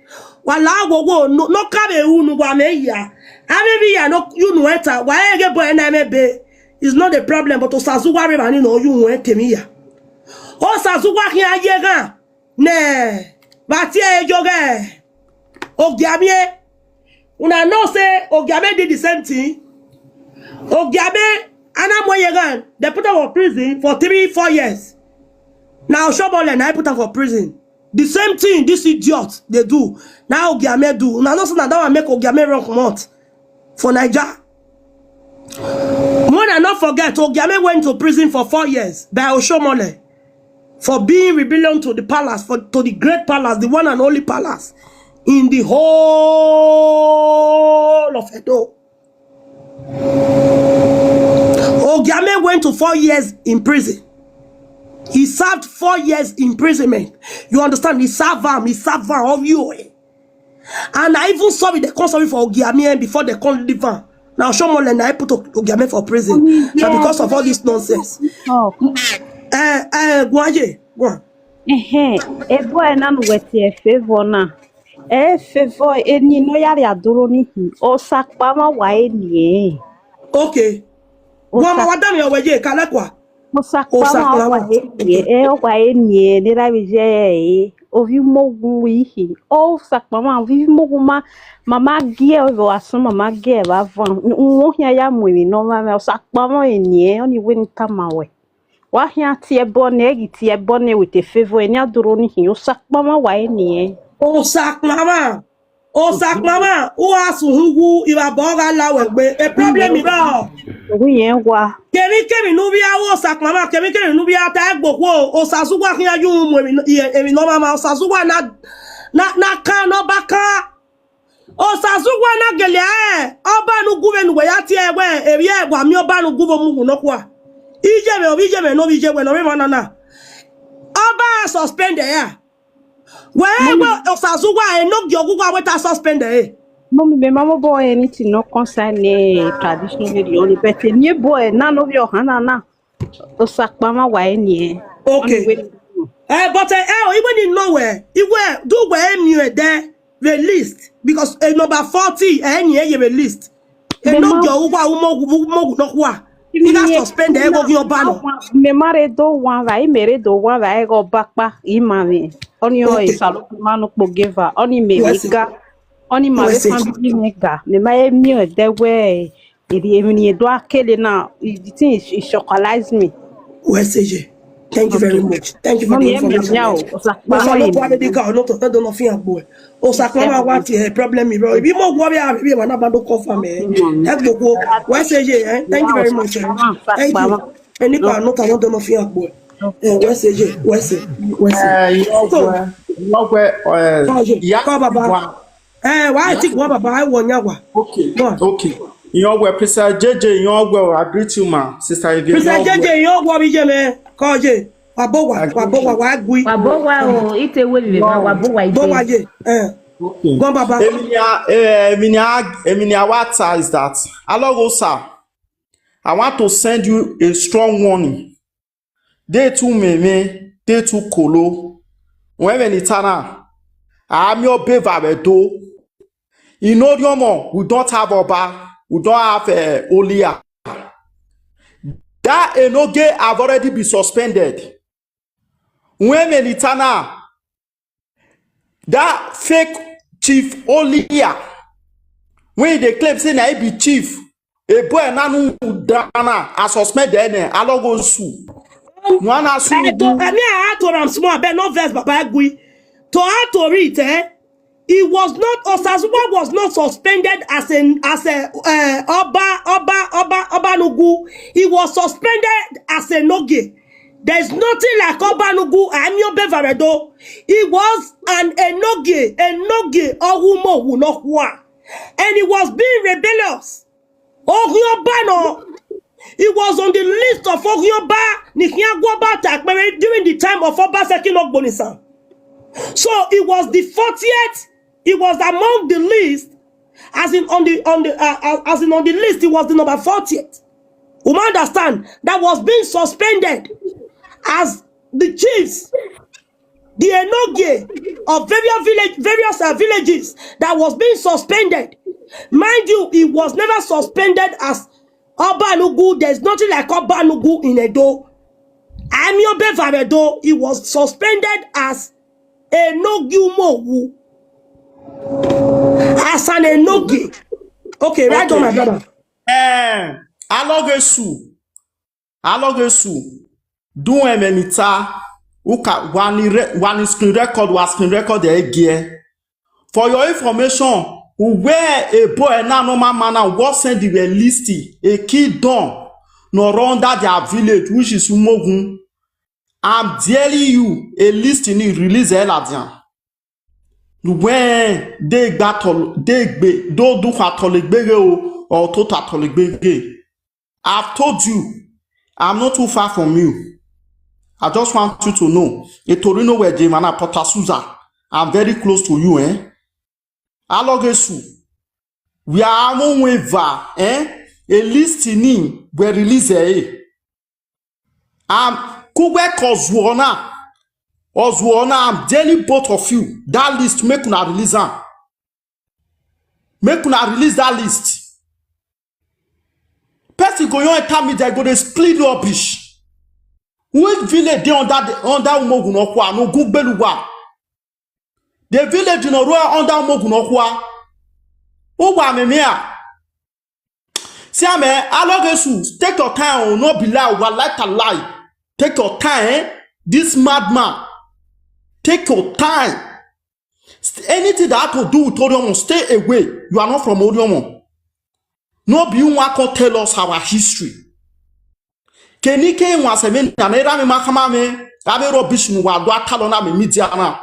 Wa la wo wo, no, no ka vbe ru ne uwa mwẹ ya. Avbe vbe ya no, you know, eta, wa e ghe boy na mwẹ be. It's not a problem, but Osazuwa rre emwa ni ne ọ ye uwẹ te emwi ya. Osazuwa khian ye ghan. Nẹ, vbe a tie ẹre yọghẹ, Ogiamie. Una know say Ogiamie did the same thing. Ogiamie, a na mu ẹre ye ghan, they put am for prison for three, four years. Na Oshomole na put am for prison. The same thing this idiot dey do, na Ogiamie do. Una know say na that one make Ogiamie run comot for Naija. When I not forget, Ogiamie went to prison for four years by Oshomole for being rebellion to the palace, for, to the great palace, the one and only palace in the whole of Edo. Ogiamie went to four years in prison. He served four years imprisonment. You understand? He served am, he served am, of you. And I even sorry, they come sorry for Ogiamie before they come leave am. Now Oshomole na put Ogiamie for prison. Na because of all this nonsense. Talk. Eh, eh, Gwaye, go on. Ehe, ebo ẹna ne uwẹ tie favour na. E favour eni ne ọ ya rhie adorho ni hin, Osakpa mwa wa e niẹn. Okay. Wa ma wa dami ọwẹ ye, kalẹ kua. Osakpa mwa wa e niẹn, e wa e niẹn, ne ra vbe ye e, ovbi umoghun ihi. Osakpa mwa, ovbi umoghun ma, ma ma gie vbe asọn, ma ma gie vbe avan. Uwẹ khian ya mu emwi ne ọ mwa mwẹ, Osakpa mwa e niẹn, ọni wẹ ne I tama wẹ. Wa khian tie ẹbọ nẹ, ghi tie ẹbọ nẹ with a favour, eni adorho ni hin, Osakpa mwa wa e niẹn. Osakpa mwa, Osakpa mwa, u gha sẹ uhunmwu, ivba bọ gha la wẹ gbe, e problem i rrọọ. Ovbi irẹn wa. Kemwikemwi ne u vbe a ru Osakpa mwa, kemwikemwi ne u vbe a ta ẹgbokhuo, Osazuwa khian ye uhunmwu emwi nọ, emwi ne ọ mwa mwa, Osazuwa na, na, na kan, ne ọ ba kan. Osazuwa na gele ẹ, ọba ne ugu vbe ne uwẹ ya tie wẹ, evbi ẹ wa miẹn ọba ne ugu vbe mu uwu nọkhua. Iye mwẹ, ovbi iye mwẹ ne ovbi iye wẹ ne ọ vbe emwa na na. Ọba suspend ẹre a. Wẹ wẹ Osazuwa ẹ ne ọ gie ọghuwa wẹ ta suspend ẹre. Mummy, mẹ ma mobọ anything ne ọ concern traditional lady ọni, but eni ebo ẹna ne ovbi ọhan na na. Osakpa mwa wa e niẹn. Okay. Ọni wẹ ni. Eh, but eh, eh, iwẹ ni nọ wẹ, iwẹ do wẹ e miẹn ẹdẹ vbe list because eh, number forty, eh, ni ye vbe list. Eh, no do uwa umo umo no kwa. Iga suspend eh, go gi ọba nọ. Mẹ ma re do wan va, i mẹ re do wan va, ẹghẹ ọba kpa, i ma vbe. Ọni ọ Okay. Esa lo ma no kpo geva, ọni mẹ Yes. Ga, ọni ma vbe Yes. Family mẹ ga, mẹ ma e miẹn ẹdẹ wẹ. Emwi ne irẹn do a kele na, the thing is, it shockalize me. Wẹ sẹ ye. Thank you very much. Thank you for the information. Mummy, ẹ miẹn o, Osa Mo kpa sa mwa lo ye. Kwa de di ga ọnọ tọ, tọ do nọ fian gbo ẹ. Osa kpa mwa wa tie problem mi bro. Ibi mo gwo bi a bi wa na ba do confirm ẹ. Ẹ gbogbo. Wẹ sẹ ye, eh. Thank you very much. Eh. Thank you. Ẹni pa nọ ta do nọ fian gbo ẹ. Eh, wẹ sẹ ye, wẹ sẹ, wẹ sẹ. Eh, So, Ọgbẹ, Ọgbẹ, eh, Kọ ye, ya kọ baba. Wa. Eh, wa ti gwa baba, I want ya wa. Okay, Go on. Okay. Iran were Princess J J, iran were, I greet you, ma. Sister Ivy, Princess iran were. J J, iran were bi ye me. Kọ ye. Wa bo wa, I wa greet bo wa, you. Wa gui. Wa bo wa o, ite we bi ma, wa bo wa Bo wa ite. Ye. Eh. Okay. Go on, baba. Eminia, eh, Eminia, Eminia Wata is that. Alogosa, I want to send you a strong warning. Detu mwemwe, detu kolo. Wẹ vbene I ta na, a miẹn ọba eva vbe Ẹdo. Inorhiọmọ, we don't have Ọba, we don't have, eh, Oliya. That Enogie have already been suspended. Wẹ vbene I ta na, that fake chief Oliya, when he dey claim say na he be chief, a boy na nu dana, a suspend ẹnẹ, a lọ go sue. Wẹ na sue. Ẹmí a to am small, abeg, no vex, Baba Egui. To add to it, eh, he was not, Osazuwa was not suspended as a, as a, eh, Ọba, Ọba, Ọba, Ọba Nugu. He was suspended as Enogie. There is nothing like Obanugu Aimiobeva Vẹdo. He was an Enogie, Enogie Ọghumowu nọkhua. And he was being rebellious. Oghiọba nọ, he was on the list of Oghiọba ni khian gu Ọba ta kpẹre during the time of Ọba Sẹkin Ogbonisan. So he was the fortieth, he was among the list, as in on the, on the, uh, uh, as in on the list, he was the number fortieth. You might understand, that was being suspended as the chiefs, the Enogie of various village, various, uh, villages that was being suspended. Mind you, he was never suspended as Obanugu. There's nothing like Obanugu in Edo. Aimiobeva Vẹdo, he was suspended as Enogie Umowu. As an Enogie. Okay, right on, my brother. Eh, Alọghesu. Alọghesu. Do ẹmwẹ ni ta. Uka, wa ni re-, wa ni screen record, wa screen record ẹ giẹ. For your information, uwẹ ebo ẹna nọ ma ma na, wọ send wẹ list, a kingdom nọ rọ under their village, which is Umogun. I'm telling you, a list ni release ẹ ladian. Wẹ de gba tọ, de gbe, do du kha tọlegbe ghe o, ọ tota tọlegbe ghe. I've told you, I'm not too far from you. I just want you to know. Etorino wẹ je mana Port Susa. I'm very close to you, eh? Alọghesu. We are amọ eva, eh? A list ni wẹ release ẹ. Am, ku wẹ ke ọ zuọ na. Ọ zuọ na, I'm telling both of you. That list, make una release am. Make una release that list. Person go your enter media, go dey split rubbish. Which village dey under the, under Umogun nọkhua, ne u gu gbele uwa? The village nọ rre under Umogun nọkhua. Uwa mẹ mia. See, amẹ, Alọghesu, take your time, oh, no be lie, wa like a lie. Take your time, eh? This madman. Take your time. St-, anything that have to do with Oriomo, stay away. You are not from Oriomo. No be you want to tell us our history. Keni ke wan sẹ mẹ na, ne ra mẹ ma khama mẹ, avbe rubbish ne uwa do a talọ na mẹ media na.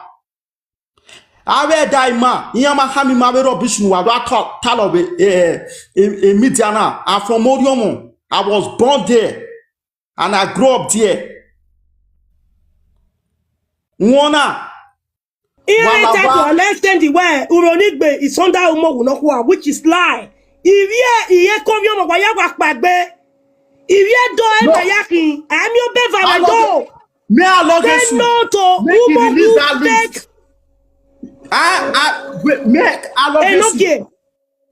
Avbe ẹdẹ ima, iran ma khama ima avbe rubbish ne uwa do a ta-, talọ vbe, eh, eh, eh, media na. I'm from Oriomo. I was born there and I grew up there. Wọna, Iran wa la try to wa understand the way Uronigbe is under Umogu nọkhua, which is lie. Ivie, iye ko vio mo wa ya wa kpagbe. Ivie do e No. ma ya khin. Aimiobeva Vẹdo. Alọghe-, me Alọghesu. Say no to Make he release Umogu that list. Fake. I, I, wait, make Alọghesu. Enogie.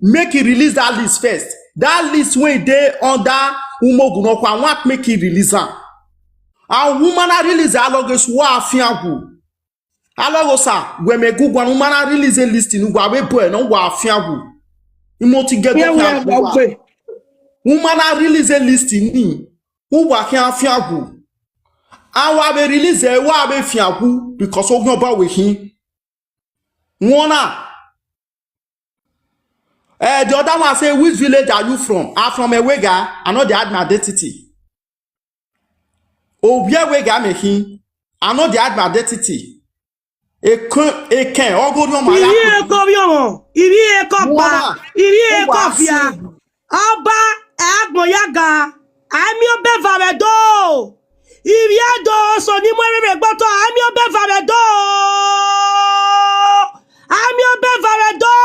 Make he release that list first. That list wey dey under Umogu nọkhua, I want make he release am. And woman na release Alọghesu, wa fian wu. Alọghosa, wẹ mẹ gu guan, woman na release list ni, wa vbe bọe nọ, wa fian wu. Imoti gẹgẹ Fian wu, fian wu wa wa. Gbe. Woman na release list ni, uwa khian fian wu. A wa vbe release ẹre, wa vbe fian wu, because Oghiọba wẹ khin. Wọna. Eh, the other one say, "Which village are you from?" I'm from Ewega. I no dey hide my identity. Ovbi Ewega mẹ khin. I no dey hide my identity. Eken, eken, ọgọ Orhiọnmọ ya Ivie koko. Eko Orhiọnmọ, ivie eko kpa, Wọna. Ivie eko Uwa fia. Sẹ. Ọba, ẹ agbọn ya ga. Aimiobeva Vẹdo. Ivie do so ni mu ẹmwẹ gbe otọ, Aimiobeva Vẹdo. Aimiobeva Vẹdo.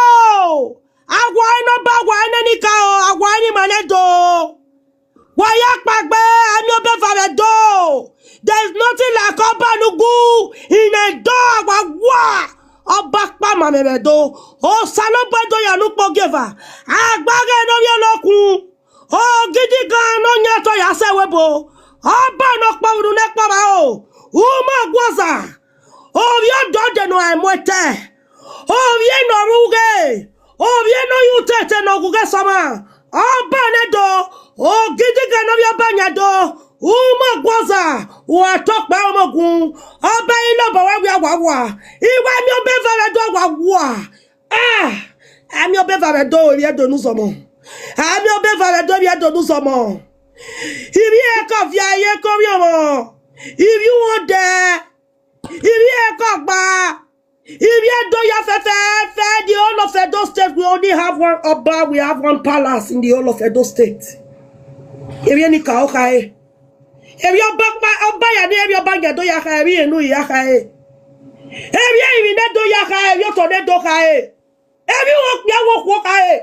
A wa ẹre ne Ọba, a wa ẹre ne enikaro, a wa ẹre ne ima ne Ẹdo. Wa ya kpaegbe, Aimiobeva Vẹdo. There is nothing like Obanugu in Ẹdo, a wa wa. Ọba kpa ma mwẹ Vẹdo. Osanobua do ya ne ukpo gie eva. Agbaghe ne ovbi ọlọkun. Ogidigan ne ọ yan otọ ya sẹ ẹvbo ebo. Ọba ne ọ kpọvbu ne u na kpọvba o. Umoguọza. Ovbi ọdọdẹ ne ọ ra mu ẹtẹ. Ovbi ne ọ rre ughe. Ovbi ne ọ ya utete ne ọ ghughe sẹ ọmwa. Ọba ne Ẹdo. Ogidigan ne ovbi ọba yan Ẹdo. Umoguọza. Wa tọ kpẹ ọmọgun. Ọba i lobọ wẹ wia wa wa. I wa miẹn obọ eva Vẹdo wa wa. Ah! Aimiobeva Vẹdo, ivbi Ẹdo ne uzọmọ. Aimiobeva Vẹdo, ivbi Ẹdo ne uzọmọ. Ivbi ẹkọ via iye ko vbiọmọ. Ivbi uhunmwu dẹ, ivbi ẹkọgba, ivbi Ẹdo ya fẹfẹfẹ, the whole of Edo State, we only have one Oba, we have one palace in the whole of Edo State. Ivbi eni ka okhae. Ivbi Oba, Oba ya ni, ivbi Ọba ya do ya khae, ivbi enu ya khae. Ivbi eni ne do ya khae, ivbi otọ ne do khae. Ivbi okpia wo khuo khae.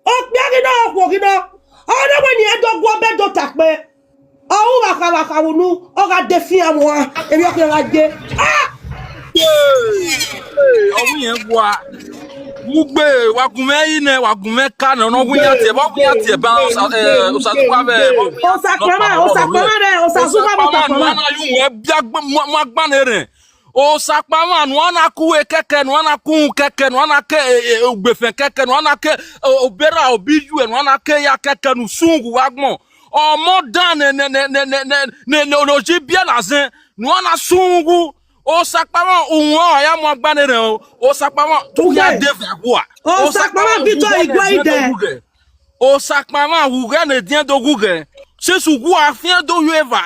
Okpia ghi nọ, okhuo ghi nọ. Ọ na wẹ ne irẹn do gu ọbẹ do ta kpẹn. Ọ ru vbe akha vbe akha vbe unu, ọ gha de fian vbe ohan, emwi ọkhian gha ye. Ah! Ọghe irẹn wa mu gbe, wa gun mwẹ yi nẹ, wa gun mwẹ ka nẹ, ọ nọ wu iran tie, vbe ọ wu iran tie ba Osazuwa vbe. Osakpama, Osakpama rẹ, Osazuwa vbe Osakpama. Yu wẹ bia mu agbọn ne rẹn. Osakpama, ne uwa na ku ekẹkẹ, ne uwa na ku uhunmwu kẹkẹ, ne uwa na ke ugbefẹn kẹkẹ, ne uwa na ke obera obi iyuẹ, ne uwa na ke eya kẹkẹ, ne usun gu uwa agbọn. Ọmọ dan ne ne ne ne ne ne ne ne olozi biẹ na zẹn, ne uwa na sun ughu. Osakpama, uwẹ ọre a ya mu agbọn ne rẹn o. Osakpama, te u khian de vbe ẹguae. Osakpama Victor Igwe Ide. Osakpama, ughẹ ne ediẹn do ghughẹ. Sisi ughua fian do yu eva,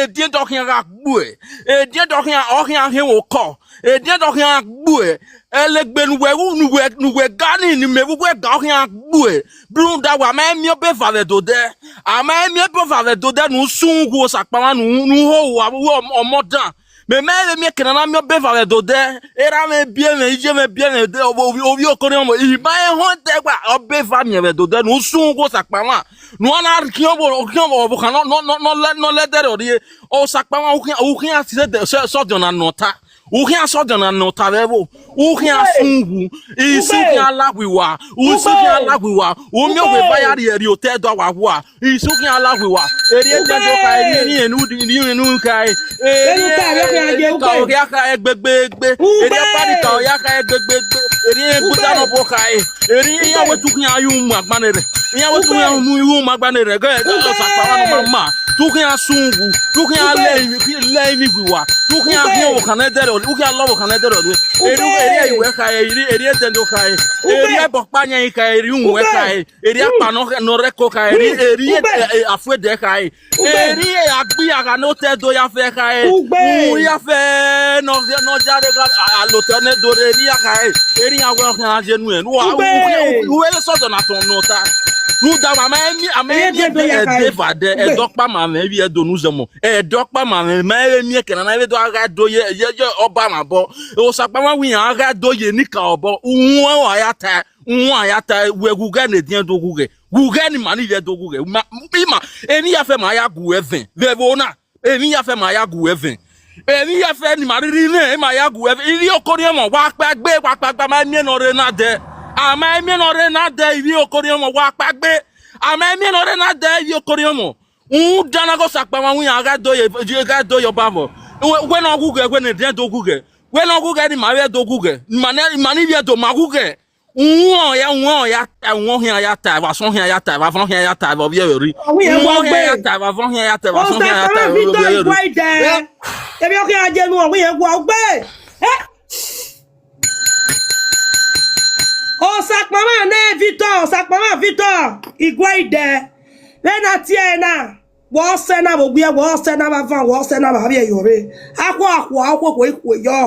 ediẹn do khian gha gbuẹ. Ediẹn do khian, ọ khian hin okọ. Ediẹn do khian gbuẹ. Ẹlegbe ne uwẹ ru, ne uwẹ ne uwẹ ga ni, ne imẹ vbe uwẹ ga, ọ khian gbuẹ. Rhunmwuda wa ma i miẹn obọ eva vbe Ẹdo dẹ. A ma i miẹn obọ eva vbe Ẹdo dẹ, ne u sun ughu Osakpama, ne u ne u ho uwa vbe ọmọ dan. Mẹ ma i vbe miẹn eke ne a na miẹn obọ eva vbe Ẹdo dẹ. Erha mwẹ, ebiẹ mwẹ, iye mwẹ, ebiẹ mwẹ, ovbi okorriọnmwẹ, I ma i họn ẹdẹ gba obọ eva miẹn vbe Ẹdo dẹ, ne u sun ughu Osakpama. Ne uwa na khian ọvbokhan ne ọ lẹ ẹdẹrriọ rrie. Osakpama, u khian sẹ ọdiọn na nọ ọta. U khian sẹ ọdiọn na nọ ọta vbe ẹvbo. U khian sun ughu. Isu khian la we uwa. Isu khian la we uwa. U miẹn owe eva ya rhie rhie otọ Ẹdo Awa uwa. Isu khian la we uwa. Erriẹ ediẹn do khae, erriẹ irẹn ne u khae, erriẹ irẹn ne u khae. Erriẹ ka ọ ya khae gbegbegbe. Erriẹ ọba ni ka ọ ya khae gbegbegbe. Erriẹ irẹn guda nọ obọ khae. Erriẹ iran wẹ te u khian yu mu agbọn ne rẹ. Iran wẹ te u khian mu iwu mu agbọn ne rẹ. Gẹ Osakpama ne ọ ma ma. Te u khian sun ughu. Te u khian lẹ emwi we uwa. Te u khian khian ọvbokhan ne ẹdẹrriọ, u khian lẹ ọvbokhan ne ẹdẹrriọ rrie. Erriẹ irẹn iwẹ khae, erriẹ ediẹn do khae. Erriẹ ẹbọ ọkpa yan khae, erriẹ uhunmwu khae. Erriẹ akpa ne ọ rre ẹko khae, erriẹ afuẹdẹ khae. Erriẹ agbiagha ne otọ Ẹdo ya fẹ khae. Uhunmwu ya fẹ ne ọ ya rre gha, alotọ ne do rre, erriẹ khae. Erriẹ iran wẹ ọ khian ye nuẹn. Uwẹ vbe sẹ ọdiọn na tọn nọ ọta. Rhunmwuda wa ma i miẹn, a ma i miẹn ẹdẹ eva dẹ, Ẹdo ọkpa ma mwẹ ivbi Ẹdo ne u zẹ ọmọ. Ẹdo ọkpa ma mwẹ, ma i vbe miẹn eke ne a na vbe do gha do ye ye ye ọba mwẹ obọ. Osakpama, wẹ iran gha do ye enikaro obọ, uwẹ ọre a ya ta. Uwẹ ọre a ya ta, wẹ ghughẹ ne ediẹn do ghughẹ, ghughẹ ne ima ni ivbi Ẹdo ghughẹ. Ima, emwi ya fẹ ma ya gu ẹvẹn vbe ẹvbo na. Emwi ya fẹ ma ya gu ẹvẹn. Emwi ya fẹ ne ima rhirhi mwẹ, ima ya gu ẹvẹn. Ivbi okorriọnmwẹ, wa kpaegbe, wa kpaegbe, a ma i miẹn ne ọ rre na dẹ. A ma i miẹn ne ọ rre na dẹ, ivbi okorriọnmwẹ, wa kpaegbe. A ma i miẹn ne ọ rre na dẹ, ivbi okorriọnmwẹ. Rhunmwuda na, ghe Osakpama, wẹ iran gha do ye, gha do ye ọba vbọ. Wẹ ne ọ ghughẹ, wẹ ne ediẹn do ghughẹ. Wẹ ne ọ ghughẹ ne ima vbe Ẹdo ghughẹ. Ima ni, ima ni ivbi Ẹdo ma ghughẹ. Uwẹ ọre a ya, uwẹ ọre a ya ta, uwẹ ọre khian ya ta, vbe asọn khian ya ta, vbe avọn khian ya ta, vbe ovbi ẹvbo rri. Uwẹ ọre khian ya ta, vbe avọn khian ya ta, vbe asọn khian ya ta, vbe ovbi ẹvbo rri. Emwi ọ khian ye nu, ọ wẹ iran gua ugbe. Osakpama nẹ Victor, Osakpama Victor Igwe Ide. Vbene a tie ẹre na, wẹ ọsẹ na vbe owiẹ, wẹ ọsẹ na vbe avan, wẹ ọsẹ na vbe avbiẹ yọ rre. Akhua akhua, okhuo okhuo ikhuo yọ.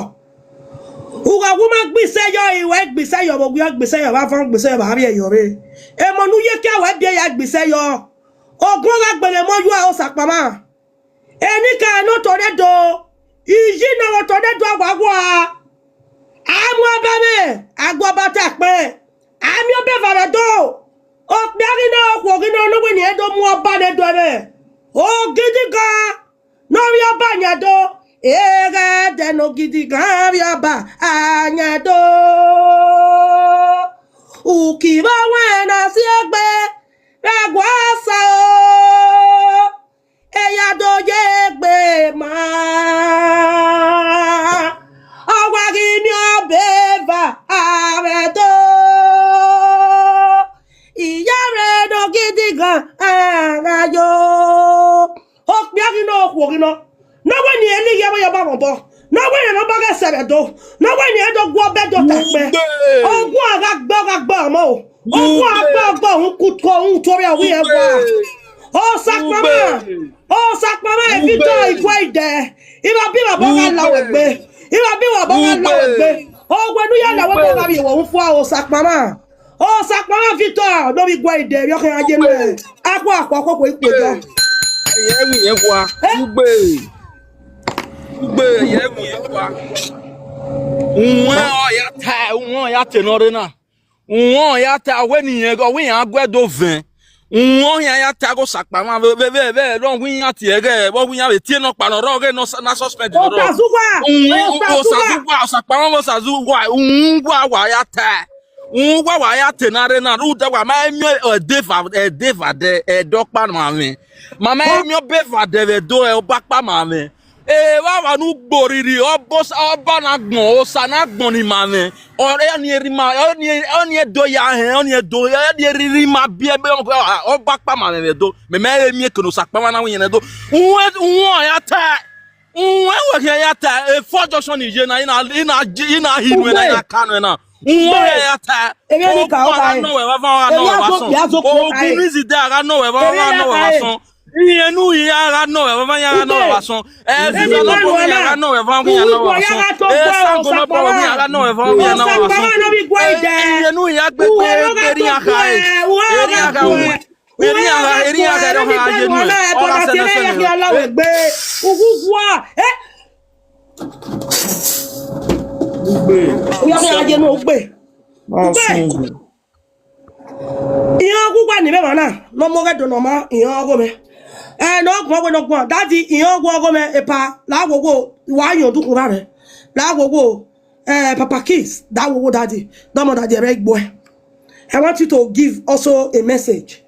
Ughẹ wu ma gbe isẹ yọ, I wẹ gbe isẹ yọ vbe owiẹ, gbe isẹ yọ vbe avan, gbe isẹ yọ vbe avbiẹ yọ rre. Emọ ne u ye kia wẹ biẹ ya gbe isẹ yọ. Ogun gha gbele emọ yua Osakpama. Enikaro ne otọ nẹ do, iyi ne ọmwa otọ nẹ do awa wa. A mu ọba mwẹ, a gu ọba ta kpẹn. A miẹn obọ eva vbe Ẹdo. Okpia ghi nọ, okhuo ghi nọ, ne uwẹ ne irẹn do mu ọba nẹ do ẹmwẹ. Ogidigan ne ọ vbe ọba yan do. Eghẹ dẹ ne ogidigan vbe ọba a yan do. Uki vbe ọwẹn na si egbe vbe ẹguae Osa o. Eya do ye egbe ma, ọ wa ghi miẹn obọ eva vbe Ẹdo. Iyare ne ogidigan a gha yo. Okpia ghi nọ, okhuo ghi nọ. Ne ọ wẹ ne irẹn ne ighẹ vbe yọ ọba mwẹ obọ. Ne ọ wẹ ne ọba ghẹ sẹ vbe Ẹdo. Ne ọ wẹ ne irẹn do gu ọba Ẹdo ta kpẹn. Ogun a gha gbe, ọ gha gbe ọmọ o. Ogun a gbe, ọ gbe ohun kuto, ohun tuorre, ọ wẹ irẹn wa. Osakpama, Osakpama, Victor Igwe Ide. Ẹ, I ma bi mwẹ obọ gha la wẹ gbe. I ma bi mwẹ obọ gha la wẹ gbe. Owẹ ne u ya la wẹ gbe gha vbe wẹ ufua Osakpama. Osakpama Victor, ne ovbi iguẹ idẹ vbe ọ khian ye nuẹ. Akhuakhua khokho ikpe dọ. Ẹ, ẹ i winna ẹn khua. Ugbe. Ugbe, ẹ i winna ẹn khua. Uwẹn ọ ya ta, uwẹn ọ ya te ne ọ rre na. Uwẹn ọ ya ta, wẹ ne irẹn, ọ wẹ iran gu ẹe do vẹn. Uwẹn ọ khian ya ta ghe Osakpama vbe, vbe, vbe, vbe, ne ọ wẹ iran tie ẹghẹ, vbe ọ wẹ iran vbe tie nọkpa ne ọ rrọọ ghe ne ọ sa-, na suspend ne ọ rrọọ. Osazuwa, Uwẹn, Osazuwa. Osazuwa, Osakpama vbe Osazuwa, uwẹn wa wa ya ta. Uwẹn wa wa ya te na rre na, rhunmwuda wa ma miẹn ẹdeva, ẹdeva dẹ, ẹdọkpa ma mwẹ. Ma ma miẹn ọba eva dẹ vbe Ẹdo, ọba ọkpa ma mwẹ. Evbavba ne ugbo rhirhi, ọba Osa, ọba ne agbọn, Osa ne agbọn ni ma mwẹ. Ọre ọni erha ima, ọni, ọni Ẹdo ya hẹn, ọni Ẹdo, ọni erha ima biẹ, biẹ, ọba ọkpa ma mwẹ vbe Ẹdo. Mẹ ma he miẹn eke ne Osakpama na winna Ẹdo. Uwẹn, uwẹn ọ ya ta, uwẹn wẹ khian ya ta, e four junction ni ye na, I na, I na, I na hi nuẹ na, I na ka nuẹ na. Uwẹn ọ ya ta. Emwi ni ka Ogun ọba a gha nọ wẹ vbe avan, ọ gha nọ wẹ vbe asọn. Ogun ni zide a gha nọ wẹ vbe, ọ gha nọ wẹ vbe asọn. Irẹn ne u hia gha nọ wẹ vbe avan, iran gha nọ wẹ vbe asọn. Ẹ, Viva Lobo, iran gha nọ wẹ vbe avan, iran nọ wẹ vbe asọn. Ẹ, Sango Lobo, iran gha nọ wẹ vbe avan, iran nọ wẹ vbe asọn. Ẹ, irẹn ne u hia gbe gbe, gbe erian kha, ẹ, erian kha, erian kha, erian kha, erian kha, ye nu ẹ, ọ ra sẹ na sẹ na. Ugbe. Ugbe. Iran gu uwa ni vbe emwa na, ne ọ mu ọghẹdo ne ọ ma, iran ọghe mwẹ. Ẹ, ne ọ guan wẹ ne ọ guan, dadi, iran ọghe mwẹ, epa, la wowo, wa yan odukhunmwu rre, la wowo, ẹ, Papa Kiss, da wowo, dadi, dọmọ dadi, ẹrẹ igbo ẹ. I want you to give also a message.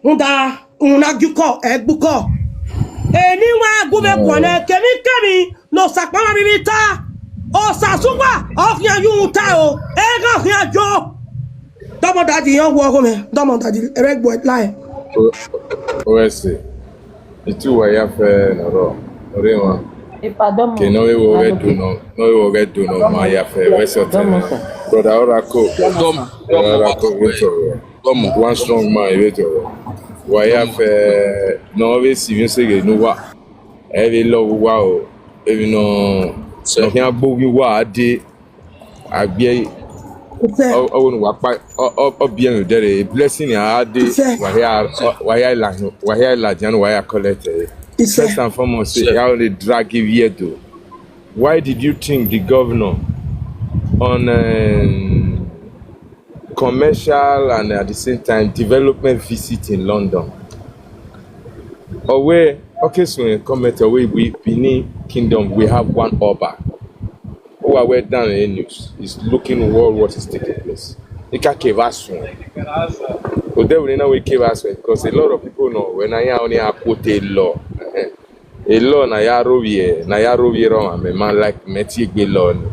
Rhunmwuda, rhunmwuda gie ukọ, ẹ gbe ukọ. Eni wa gu mwẹ guan nẹ, kemwikemwi, ne Osakpama rhirhi ta, Osazuwa, ọ khian ye uhunmwu ta o, ẹghẹ ọ khian yo. Dọmọ dadi, iran ọghe mwẹ, dọmọ dadi, ẹrẹ igbo ẹ la ẹ. O, o, ẹse, itu wa ya fẹ ne ọ rrọọ, ọre emwa. Ke ne ọ vbe wo ghẹ do nọ, ne ọ vbe wo ghẹ do nọ, ma ya fẹ, wẹ sẹ ọtẹn mwẹ. Brother Orako, brother Orako, wẹ tọ rẹ. One strong man, wẹ tọ rẹ. Wa ya fẹ, ne ọ vbe si mwẹ seghe ne uwa. Ẹ vbe love uwa o, emwi nọ, nọ khian gbe oghi uwa a dee, a gbe ẹre, ọ, ọ wẹ ne uwa kpa, ọ, ọ, ọ biẹ mwẹ odẹ rre, blessing a dee, wa hia, wa hia la, wa hia ladian, wa hia collect ẹre. First and foremost, I only drag ivie do. Why did you think the governor on, um, commercial and at the same time development visit in London? Ọ wẹ, ọ ke suẹn comment, ọ wẹ, we Benin Kingdom, we have one Oba. Uwa wẹ dan news is looking world what is taking place. I ka kevbe a suẹn. Odẹ vbe na wẹ kevbe a suẹn because a lot of people know when I hear only a quote a law. Eh, a law na ya rovbiẹ, na ya rovbiẹ rọ ma, mẹ ma like mẹ tie egbe law ni.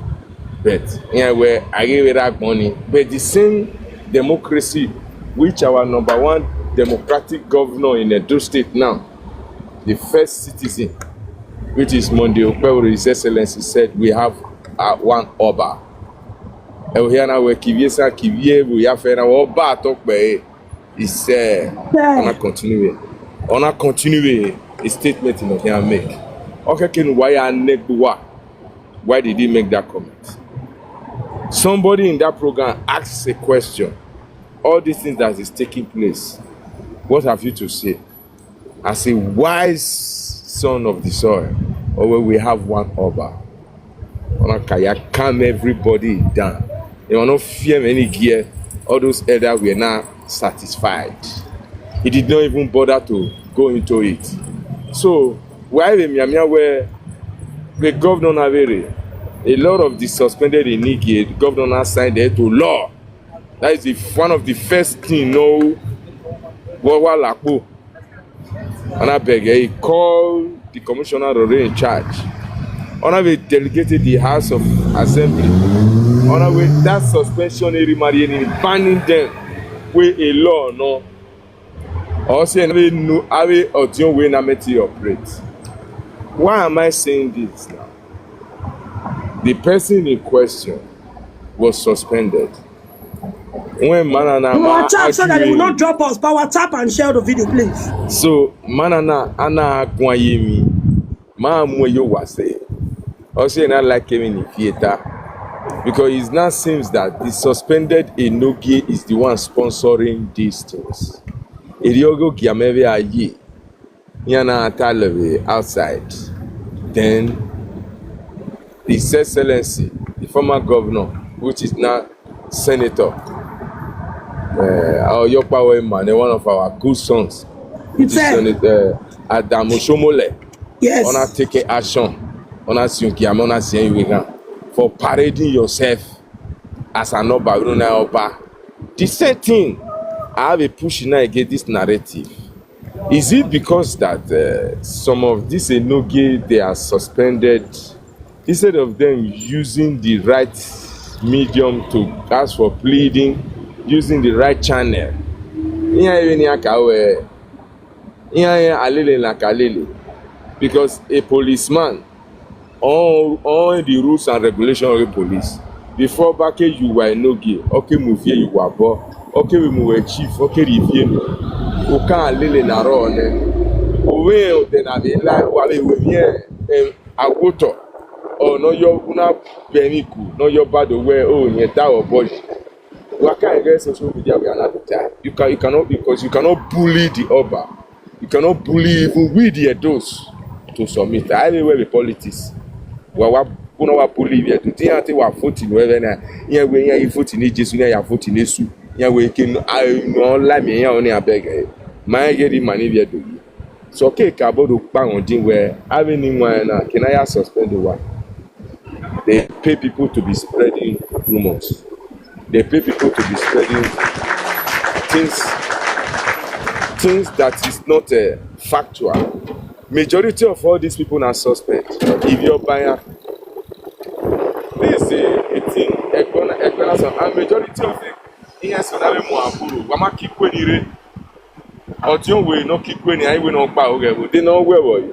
But iran wẹ a ghi vbe rre agbọn ni. But the same democracy which our number one democratic governor in Edo State now, the first citizen, which is Monday Okpebholo, His Excellency said we have, uh, one Oba. Ẹ, ohia na wẹ kivie sa kivie vbe ya fẹ na wẹ Oba tọ kpẹre. He said, ọ na continue, ọ na continue a statement ne ọ khian make. Ọ khẹke ne uwa ya nẹ gbe uwa. Why did he make that comment? Somebody in that program asks a question. All these things that is taking place, what have you to say? As a wise son of the soil, or where we have one Oba. Ọ na ka ya calm everybody down. Emwa nọ fiẹ mwẹ ni gie, all those elders were now satisfied. He did not even bother to go into it. So, wa vbe mianmian wẹ, the governor na vbe rre, a lot of the suspended in Nige, the governor now signed it to law. That is the, one of the first thing, no, wa wa lakpo. Ọ na bẹgẹ, he called the commissioner rore in charge. Ọ na vbe delegated the House of Assembly. Ọ na wẹ that suspension eri mari eni banning them wẹ a law nọ. Ọ si ẹre ne avbe ọdiọn wẹ na mẹ te operate. Why am I saying this now? The person in question was suspended. When man na, ma WhatsApp so that they will not drop us. Power tap and share the video, please. So man na, a na guan ye emwi. Ma mu ẹre ye owa sẹ. Ọ si na like emwi ni fi eta. Because it now seems that the suspended Enogie is the one sponsoring these things. Erriọ ọghe ogiamẹ vbe a ye, iran na ta lẹ vbe outside. Then His Excellency, the former governor, which is now senator, uh, Ọyọkpa Emmanuel, one of our good sons, which is Senator, uh, Adamu Shomole, yes, ọ na take action, ọ na si ogiamẹ, ọ na si iweghan for parading yourself as an Oba, you know, Oba. The same thing, I have a push now against this narrative. Is it because that, uh, some of these Enogie, they are suspended, instead of them using the right medium to ask for pleading, using the right channel? Iran even iran ka wẹ, iran iran alele na ka lele, because a policeman, on, on the rules and regulation of the police. Before Oba ke ye uwa Enogie, ọ ke mu ivie ye uwa obọ, ọ ke vbe mu wẹ chief, ọ ke rhie ivie nuẹn. Okan alele na rrọọ nẹ. Ovbi odẹ na vbe la, wa vbe wẹ emwi, em, awotọ, ọ ne ọ yọ, u na bẹ emwi ku, ne ọ yọ bado wẹ, o, rẹn ta obọ yi. Wa ka ẹghẹ social media we are not the time. You can, you cannot, because you cannot bully the Oba. You cannot bully even we the Edos to submit. I don't know where the politics. Wa, wa, u na wa bully the Edo. Te iran te wa vote ne ẹvbo na. Iran wẹ iran i vote ne Jesu, iran ya vote ne Esu. Iran wẹ ke n-, a, no la mi iran oni abẹgẹ. Ma iran ghe rhie ima ni vbe Edo yi. So, ke ka bodo kpa wọn din wẹ, avbe ni wan na, ke na ya suspend uwa. They pay people to be spreading rumors. They pay people to be spreading things, things that is not, uh, factual. Majority of all these people are suspect. If you're buyer, this is a, a thing. Ẹgbọn, ẹgbọn lásán. And majority of them, yes, so that we more apuro. Wa ma keep when you read. Ọdiọn wẹ ne ọ ke ikue ni, a i wẹ ne ọ gba oghẹ vbe odẹ ne ọ wẹ vbọ yi.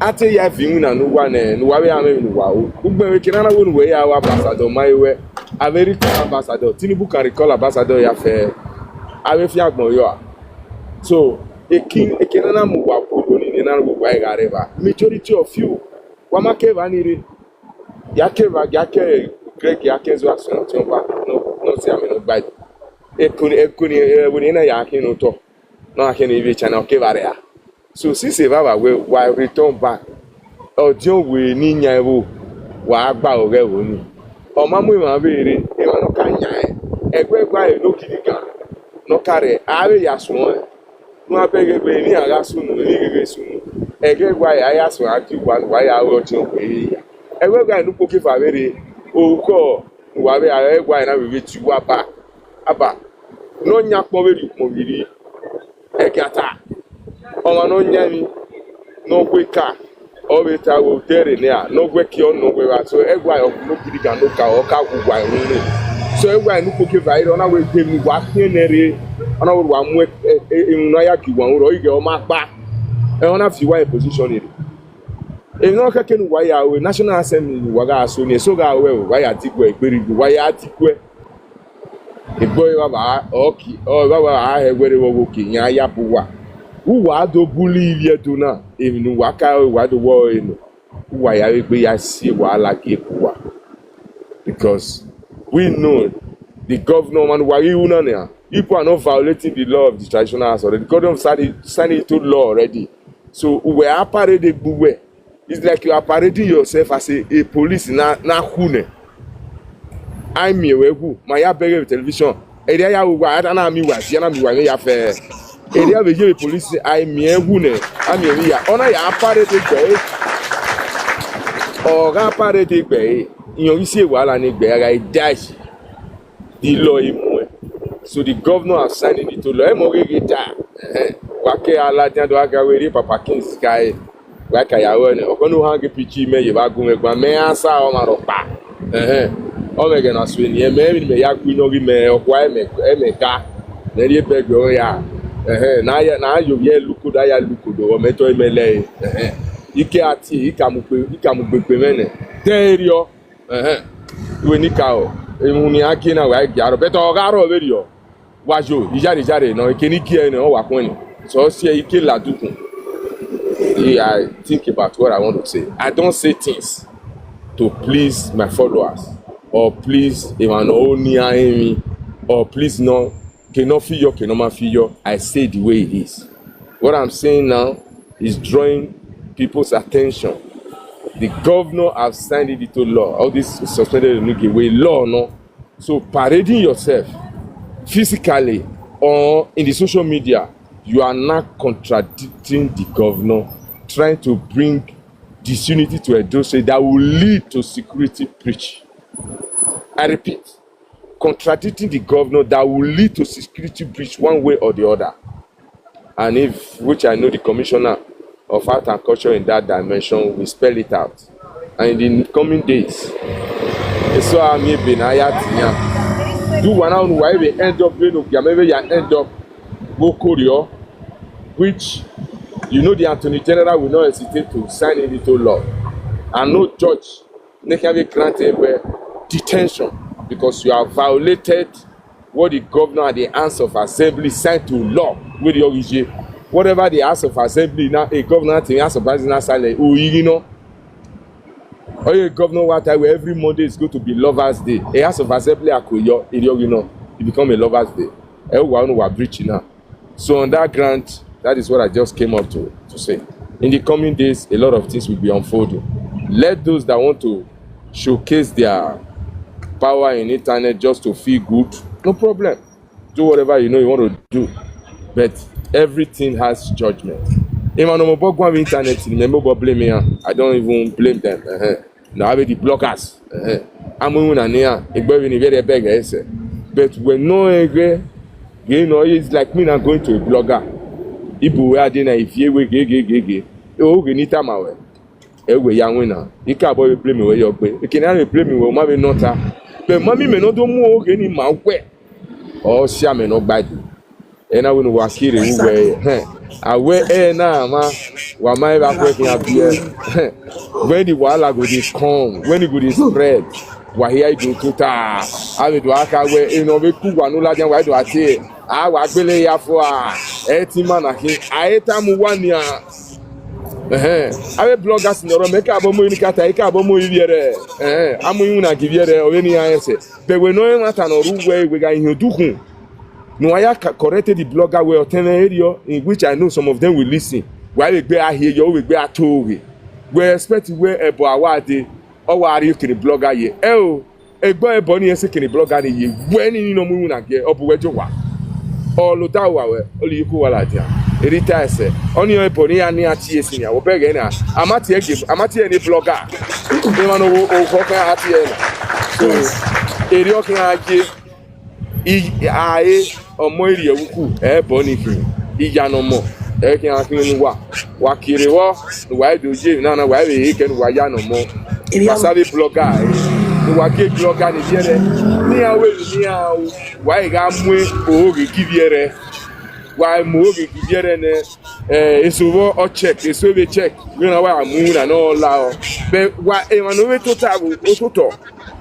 A te ya viọ iwinna ne uwa nẹ, ne uwa vbe ra mwẹ emwi ne uwa ru. Ugbẹn vbe eke na na wẹ ne uwẹ ya ru ambassador ma i wẹ, a vbe recall ambassador, Tinubu can recall ambassador ya fẹ, a vbe fi agbọn yọ a. So, eke, eke na na mu uwa bu ni, ne na ru uwa gha rre evba. Majority of you, wa ma ke evba ni rre. Ya ke evba, ya ke Greg, ya ke zua sunu ọtiọnba, nọ, nọ si amẹ ne ọ gba. Eko ni, eko ni, ẹvbo ni na ya khin ne otọ. Ne ọ gha khian ne ivbi China, ọ ke vba rre a. So, since evbavba wẹ wa return back, ọdiọn wẹ ne iyan ẹvbo, wa gha gba oghẹ ẹvbo ni. Ọ ma mu emwa vbe rre, emwa ne ọ ka yan ẹn. Ẹguẹgua ẹre ne okirikan ne ọ ka rre, a vbe ya suẹn. Ne uwa bẹghe wẹ, emwi iran gha sunu, emwi ghi ghi sunu. Ẹghẹ wa ya, a ya suẹn, a gie uwa ne uwa ya ru ọdiọn wẹ ya. Ẹghẹ wa ne ukpo ke eva vbe rre, orukhọ ne uwa vbe a, ẹghẹ wa na vbe vbe tie uwa ba. Aba, ne ọ yan akpọn vbe rhie ukpọn vbe rhie. Ẹgiata, ọmwa ne ọ yan emwi, ne ọ wẹ eka, ọ vbe ta wẹ odẹ rre nẹ, ne ọ wẹ ke ọ nọ wẹ vbe aso, ẹghẹ wa ọghe ne okirikan ne ọ ka, ọ ka wu uwa ẹre. So, ẹghẹ wa ne ukpo ke eva rre, ọ na wẹ ghe emwi ne uwa khian nẹ rre, ọ na wẹ wa mu e-, e-, emwi ne a ya gie uwa ru, ọ i ghẹ ọ ma kpa. Ẹ, ọ na fi uwa in position rre. Emwi ne ọ khẹke ne uwa ya ru, National Assembly ne uwa gha so ni, eso gha ru ẹre, uwa ya diguẹ, egberigbe, uwa ya diguẹ. Egbe ọre vbavba, ọ ki, ọ vbavba a hẹ wẹrẹ vbe ọghe oke iran ya bu uwa. Uwa do bully ivbi Ẹdo na, emwi ne uwa ka ru, uwa do wẹ ọre nọ. Uwa ya vbe egbe ya si ewahala gie gu uwa. Because we know the governor, man, wa ghi ru na nia, people are not violating the law of the traditional house already. The governor signed it, signed it into law already. So, uwẹ a parade egbe uwẹ. It's like you are parading yourself as a, a police na, na khu nẹ. A i miẹn wẹ wu, ma ya bẹghe vbe television. Erriọ a ya ru uwa, a na miẹn uwa, a na miẹn uwa, ne ya fẹ. Erriọ vbe ye vbe police, a i miẹn wu nẹ, a miẹn vbe ya. Ọ na ya parade egbe ẹre. Ọ gha parade egbe ẹre. Iyẹn ghi si ewahala ne egbe ẹre, a gha da ẹse. The law i muẹn. So the governor have signed it into law. Ẹmọ ghe ghe ta. Ẹhẹn. Wa ke a ladian do a ga wẹ rhie Papa Kings ka e. Wa ka ya wẹ nẹ, ọkọ ne u hang picture mẹ ye vbe agun mwẹ gban, mẹ a sa ọmwa rhọkpa. Ẹhẹn. Ọ mwẹ ẹghẹ na sue ni, ẹmẹ emwi ne mẹ ya gu inọ ghi mẹ, ọkua ẹmẹ, ẹmẹ ka. Mẹ rhie bag ọre ya. Ẹhẹn. Na ya, na yo ye lukodo, a ya lukodo, ọ mẹ tọ mẹ lẹ. Ẹhẹn. Ike a tie, ika mu gbe, ika mu gbe gbe mwẹ nẹ. Dẹ erriọ. Ẹhẹn. Iwe ni ka o, emwi ne a gie na wa i gie arọ, but ọ gha rrọọ vberriọ. Wa yo, iyare iyare nọ, eke ni gie ẹre nẹ, ọ wa khuẹn ni. Sẹ ọ si ẹre ike ladiukun. I think about what I want to say. I don't say things to please my followers or please emwa ne ọ ho ne iran rinmwian or please no, ke ne ọ fi yọ, ke ne ọ ma fi yọ. I say the way it is. What I'm saying now is drawing people's attention. The governor have signed it into law. All this suspended Onugie wẹ law nọ. So parading yourself physically or in the social media, you are now contradicting the governor, trying to bring disunity to Edo State that will lead to security breach. I repeat, contradicting the governor that will lead to security breach one way or the other. And if, which I know the commissioner of art and culture in that dimension will spell it out. And in the coming days, eso a miẹn ebe ne a ya tian. Do one now, why we end up doing Ogiamẹ, we ya end up go Korea, which, you know, the Attorney General will not hesitate to sign it into law. And no judge ne khian vbe grant wẹ detention because you have violated what the governor and the House of Assembly signed to law. Wẹ rhie ọghe iye. Whatever the House of Assembly na, a governor te House of Assembly na silent, o ighi nọ. Ọ ye governor wa ta wẹ every Monday is going to be Lovers Day. A House of Assembly a ko yọ, e rhie ọghe nọ, it become a Lovers Day. Ẹ wa unu wa breach na. So on that ground, that is what I just came up to, to say. In the coming days, a lot of things will be unfolding. Let those that want to showcase their power in internet just to feel good, no problem. Do whatever you know you want to do. But everything has judgment. Emwa ne ọ mobọ guan vbe internet, ne mobọ blame iran, I don't even blame them. Uh-huh. Na avbe the bloggers, eh, a mu iwinna ne iran, egbe vbene ivbi ẹre bẹghe ẹsẹ. But wẹ nọ rẹn ghe, ghe nọ, it's like me now going to a blogger. Ibu wẹ a dee na, ivie wẹ ghe ghe ghe ghe, oghe ne I tama wẹ, ẹ wẹ ya winna. I ka bọ vbe blame wẹ yọ gbe, ekene a vbe blame wẹ, u ma vbe nọ ta. But ma miẹn imẹ ne ọ do mu oghe ni ma wẹ, ọ sia mẹ ne ọ gba dee. Ena wẹ ne uwa kere ru wẹ, hẹn, a wẹ ẹre na mwa, wa ma vbe akhuẹ khian biẹ. When the wahala go dey come, when e go dey spread, wa hia i do tota. A vbe do a kha wẹ, ena ọ vbe ku uwa ne u ladian, wa i do a te, a wa gbele ya fua, ẹ te ima na khin, a i tama uwa nian. Ẹhẹn, avbe bloggers ne ọrọ mẹ ka bọ mu eni kata, I ka bọ mu ivbiẹrẹ, ẹhẹn, a mu iwinna gie ivbiẹrẹ, ọ vbe ne iran rẹn sẹ. But wẹ ne ọ rẹn ẹmwata ne ọ ru wẹ, wẹ gha hin odukhun. Ne uwa ya ca-, correct the blogger wẹ ọtẹn mwẹ erriọ, in which I know some of them will listen. Wa vbe gbe a hie yọ, u vbe gbe a to ghe. Wẹ expect wẹ ẹbọ a wa dee, ọ wa rhie ekene blogger ye. Ẹ o, egbe ẹbọ ni rẹn sẹ ekene blogger ni ye. Wẹ ni ni nọ mu iwinna gie, ọ bu wẹ jọ owa. Ọ lo da owa wẹ, ọ lo iyeke uwa ladian. Erha I ta ẹsẹ, ọnii ọ ẹbọ ne iran, ne iran tie sin nia, vbe ẹghẹ na, a ma tie gie, a ma tie ne blogger. Emwa ne okhọ khian a tie na. So, erriọ khian ye. I, a re ọmọ erriọ ẹvbo uku, ẹbọ ni khin, iya ne ọmọ, ẹ i khian khin ne uwa. Wa kere vbọ ne uwa i do ye emwi na na, wa i vbe he kẹ ne uwa ya ne ọmọ. Wa sa vbe blogger ẹre, ne uwa gie blogger ne ivbiẹrẹ, ne iran wẹ emwi ne iran ru, wa i gha mu oghe gie ivbiẹrẹ. Wa mu oghe gie ivbiẹrẹ nẹ, eh, eso vbọ ọ check, eso vbe check, vbene a wa mu iwinna ne ọ la ọ. But wa emwa ne ọ vbe tota vbe ototọ,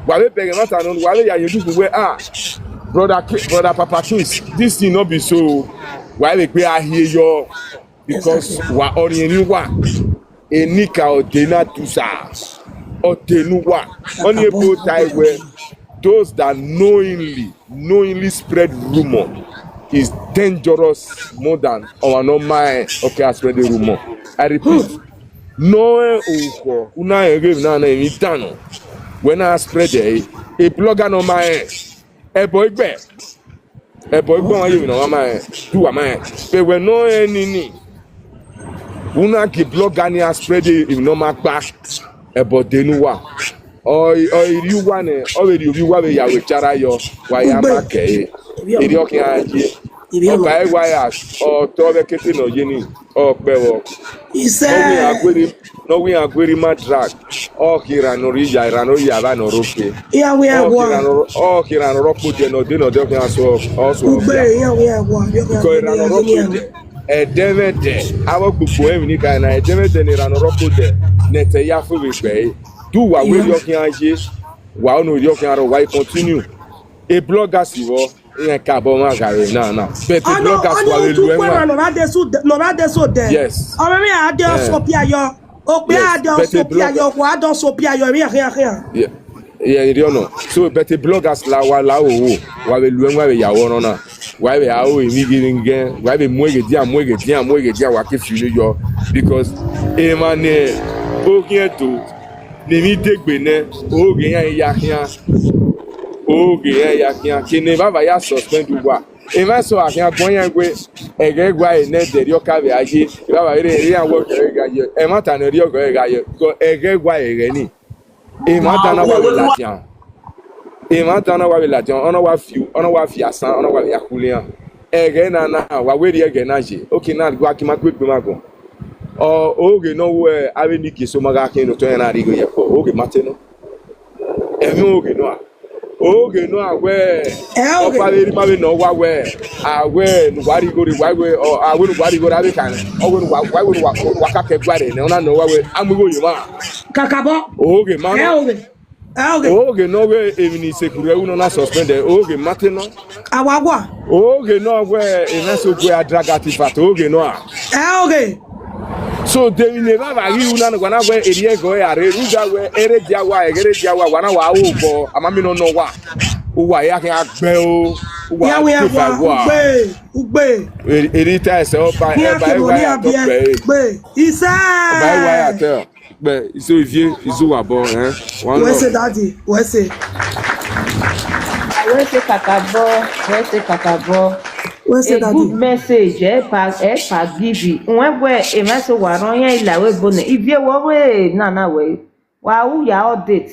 wa vbe bẹghe ẹmwata nọ, wa vbe ya ye dugu wẹ, ah, brother Ki-, brother Papa Kings, this thing no be so. Wa vbe gbe a hie yọ, because wa ọrẹn emwi uwa. Enikaro de na dusa, ọ de ne uwa. Ọnii ebo tae wẹ, those that knowingly, knowingly spread rumor is dangerous more than ọmwa ne ọ ma rẹn ọ ke a spread rumor. I repeat, ne ọ rẹn orukhọ, u na rẹn ghe emwi na na emwi dan nọ, wẹ na spread ẹre, e blogger ne ọ ma rẹn, ẹbọ i gbe, ẹbọ i gbe ọmwa ye emwi ne ọ ma rẹn, do uwa ma rẹn. But wẹ ne ọ rẹn nini, u na gie blogger ni a spread emwi ne ọ ma kpa, ẹbọ de ne uwa. Ọ, ọ i rhie uwa nẹ, ọ vbe rhie ovbi uwa vbe ya wẹ chara yọ, wa ya ma kẹ ẹre. Erriọ khian ye. Ọba ẹre wa ya, ọ tọ vbe ekete ne ọ ye ni, ọ kpẹ vbọ. Isẹ. Ne ọ wẹ iran guerri, ne ọ wẹ iran guerri ma drag. Ọ kherha ne ọ rre iya, erha ne ọ ya evba ne ọ rre oke. Iran wẹ iran Ọ wa. Kherha ne ọ, ọ kherha ne ọ rre ọkpodẹ ne ọ de ne ọ de ọ khian sọ, ọ sọ Ugbe, ọkpia. Iran wẹ iran wa. Because erha ne ọ rre ọkpodẹ, ẹdẹmwẹdẹ, avbe ọgbugbo emwi ni ka na, ẹdẹmwẹdẹ ne erha ne ọ rre ọkpodẹ, ne ẹtẹ ya fo vbe gbe ẹre. Do uwa wẹ erriọ khian ye, wa ọnii erriọ khian rrọọ, wa i continue. E blogger si vbọ, Iran ka bọ mwa gha vbe na na. But the bloggers wa vbe lu ẹmwẹ. Ọnọ utukpẹ emwa ne ọ ra de su de, ne ọ ra de so dẹ. Yes. Ọmọ mi a de ọsọ piayọ. Okpia a de ọsọ piayọ, okhuo a de ọsọ piayọ, emwi khian khian. Yeah, yeah, I rhie ọnọ. So, but the bloggers la wa la ro, wa vbe lu ẹmwẹ vbe ya ru ọnọ na. Wa vbe a ru emwi ghi ghe, wa vbe mu eghe dia, mu eghe dia, mu eghe dia, wa ke fi unu yọ. Because emwa ne oghian do, ne emwi degbe nẹ, oghe iran ya khian. Oghe iran ya khian. Ke ne evbavba ya suspend uwa. Emwa eso a khian guan iran wẹ, ẹghẹ wa ẹre nẹ dẹ rhie ọka vbe a ye, evbavba vbe rre iran wẹ ọghe ẹre gha ye. Ẹmwata ne ọ rhie ọghe ẹre gha ye, because ẹghẹ wa ẹghẹ ni. Emwa dan na wa vbe ladian. Emwa dan na wa vbe ladian, ọ na wa fi, ọ na wa fi asan, ọ na wa vbe ya khule iran. Ẹghẹ na na, wa wẹ rhie ẹghẹ na ye. Oke na wa ki ma gbe egbe mwa agbọn. Ọ, oghe ne ọ wẹ avbe ni gie eso ma gha khian ne otọ iran na rhie igho ye ẹko, oghe ma te nọ. Ẹmwẹ oghe nọ a. Oghe nọ a wẹ, ẹ oghe. Ọkpa vbe rhie ima vbe ne ọ wa wẹ, a wẹ ne uwa rhie igho rre, wa wẹ, ọ, a wẹ ne uwa rhie igho rre, avbe kan, ọ wẹ ne uwa, wa wẹ ne uwa, wa ka kẹ gua rre nẹ, ọ na nọ wa wẹ, a mu igho ye emwa. Kakabọ. Oghe ma ẹ nọ. Oghe. Ẹ oghe. Oghe nọ wẹ emwi ne isekuru ẹwu nọ na suspend, oghe ma te nọ. Awa wa. Oghe nọ wẹ emwa eso gue a drag artifact, oghe nọ a. Ẹ oghe. So, de emwi ne evbavba ghi ru na ne wa na wẹ erriọ ẹghẹ ọre a rre, rhunmwuda wẹ, ẹre dia wa, ẹghẹ ẹre dia wa, wa na wa ru obọ, a ma miẹn ne ọ nọ wa. Uwa ya khian gbe o, uwa ya wẹ tofa wa. Ugbe, ugbe. Eri ta ẹsẹ ọba, khian ọba ke ewa mọ ya ni tọ abiẹ, gbe. Gbe. Isẹ. Ọba ewa ya tọ. Gbe, iso ivie, izo wa bọ, eh? One love. Wẹ se daddy, wẹ se. Wẹ se kakabọ, wẹ se kakabọ. Wẹ se daddy. A good message, ẹ pa, ẹ pa give. Wẹ wẹ, emwa eso wa rọn iran ila wẹ bo nẹ. Ivie wọ wẹ na na wẹ. Wa ru ya update.